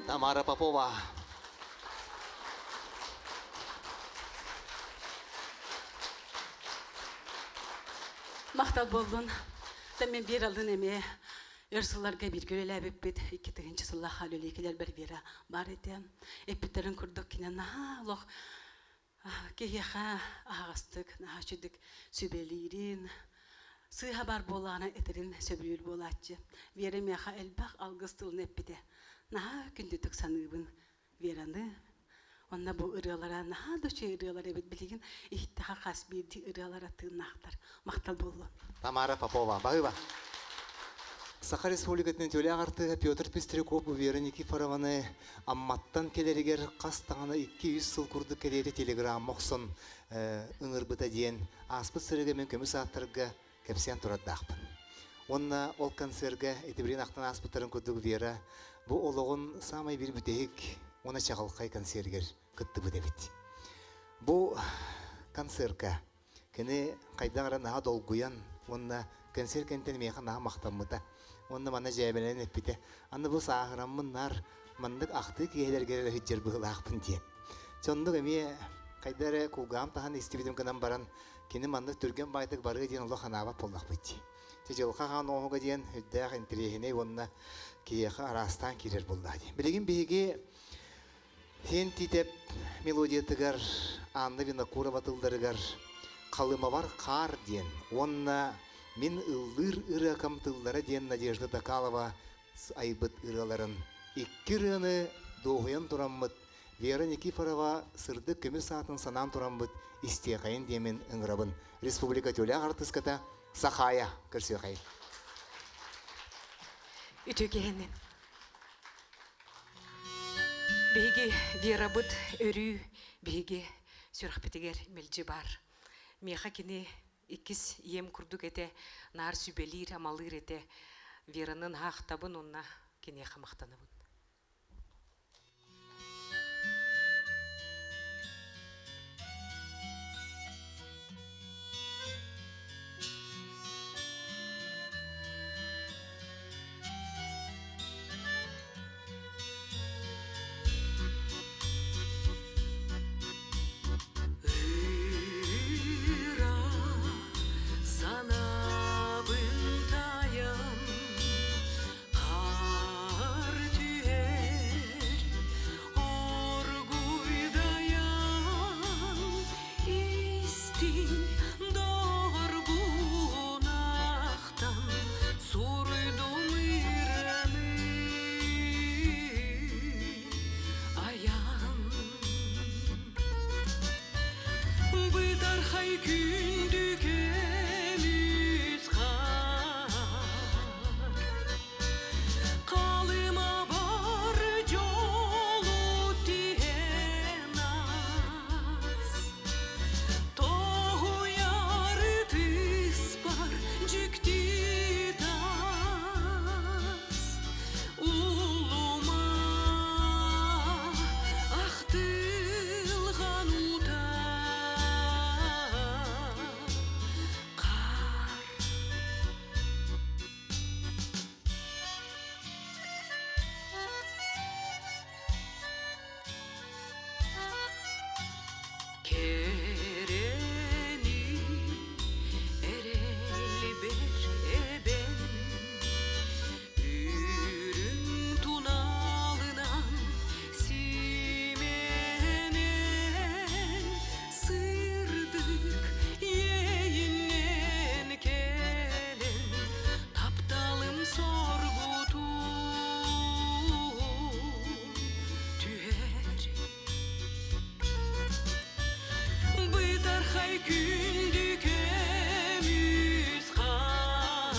Тамара Попова. Махтал болдун. Мен бир алын эме өр сылларга бир көлеләбиппит. Икки тыгынчы сылла халөлейкелер бер бира бар ите. Эппиттерин курдук кине наха лох киһиэхэ аһаҕастык, наһаа чүдүк сүбэлиирин, сыыһа бар буолаана этерин сөбүлүүр буолааччы. Вера миэхэ элбэх алгыс тылын эппите. Наһаа күндүтүк саныыбын Вераны. Онна бу ырыалара наһаа да үчүгэй ырыалар эбит билигин иһиттэхэ хас биирдии ырыалара тыыннаахтар. Махтал буоллун. Тамара Попова. Баһыыба. Саха Республикатын төлөөх артыыһа Петр Пестряков бу Вера Никифорованы Амматтан кэлэригэр хас даҕаны 200 сыл курдук кэриэтэ телеграмма охсон ыҥырбыта диэн ааспыт сырыыга мин көмүс ааттарга кэпсээн турардаахпын. Уонна ол концерга итибирин ахтан ааспыттарын курдук Вера бу олоҕун саамай биир бүтэһик уонна чаҕылхай концергер кыттыбыт эбит. Бу концерка кини хайдах эрэ наһаа долгуйан уонна концерт кэнниттэн миэхэ наһаа махтаммыта. Уонна манна дьээбэлэнэн эппитэ. Аны бу сааһыраммын наар маннык ахтыы киэһэлэргэ эрэ сылдьар быһыылаахпын диэн. Соннук эмиэ хайда эрэ кулгаам таһан истибитим гынан баран кини маннык түргэн баайдык барыа диэн олох санаабат буоллахпыт дии. Дьэ дьылҕа хаан оҥоһуга диэн үрдээх интэриэһинэй уонна киһиэхэ араастаан киирэр буоллаҕа дии. Билигин биһиги Сиэн Тиитэп мелодиятыгар Анна Винокурова тылларыгар «Халымабар хаар» диэн уонна «Мин ыллыыр ырыакам тыллара» диэн Надежда Докалова айбыт ырыаларын икки ырыаны дуоһуйан тураммыт Вера Никифорова сырдык көмүс аатын санаан тураммыт истиэхэйин диэмин ыҥырабын. Республика түүлээх артыската Сахая көрсүөхэй. Үтүө киһинин. Биһиги Верабыт өрүү биһиги сүрэхпитигэр мэлдьи баар. Миэхэ кини иккис ийэм курдук этэ, наар сүбэлиир, амалыыр этэ. Вераны наһаа ахтабын уонна киниэхэ махтанабын. Ыра санаабын таайан хаар түһэр оргуйдайан истиҥ доҕорбунахтан суруйдум ырыаны айан Бытархай күндү көмүс хаар Халыма бар дьолу тиһэн аас Тоһуйар ытыспар дьикти таас Улума ахтылҕан утаа хаар Кэрэни эрэлбэр эбэн Үрүҥ туналынан симэнэн Сырдык иэйиннэн кэлэн Тапталым соргутун түһэр Бытархай күндү көмүс хаар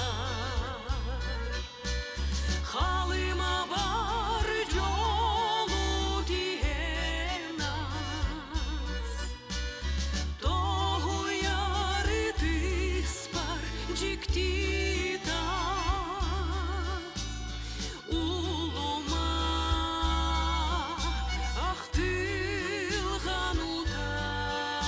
Халыма бар дьолу тиһэн аас Тоһуйар ытыспар дьикти таас Улума ахтылҕан утаа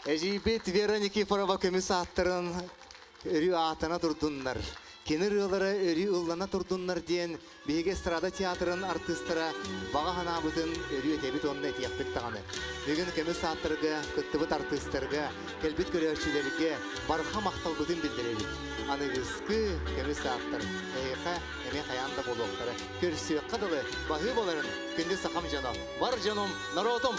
Эдьиийбит Вера Никифорова көмүс ааттарын өрүү аатана турдуннар, кини ырыалара өрүү ыллана турдуннар диэн биһиги эстрада театрын артыыстара баҕа санаабытын өрүү этэбит уонна этиэхпит даҕаны. Бүгүн көмүс ааттарга кыттыбыт артыыстарга, кэлбит көрөөччүлэргэ барҕа махталбытын биллэрэбит. Аныгыскы көмүс ааттар эһиэхэ эмиэ хайаан да буолуохтара. Көрсүөххэ дылы баһыы боларын күндү сахам дьоно, бар дьонум, народум!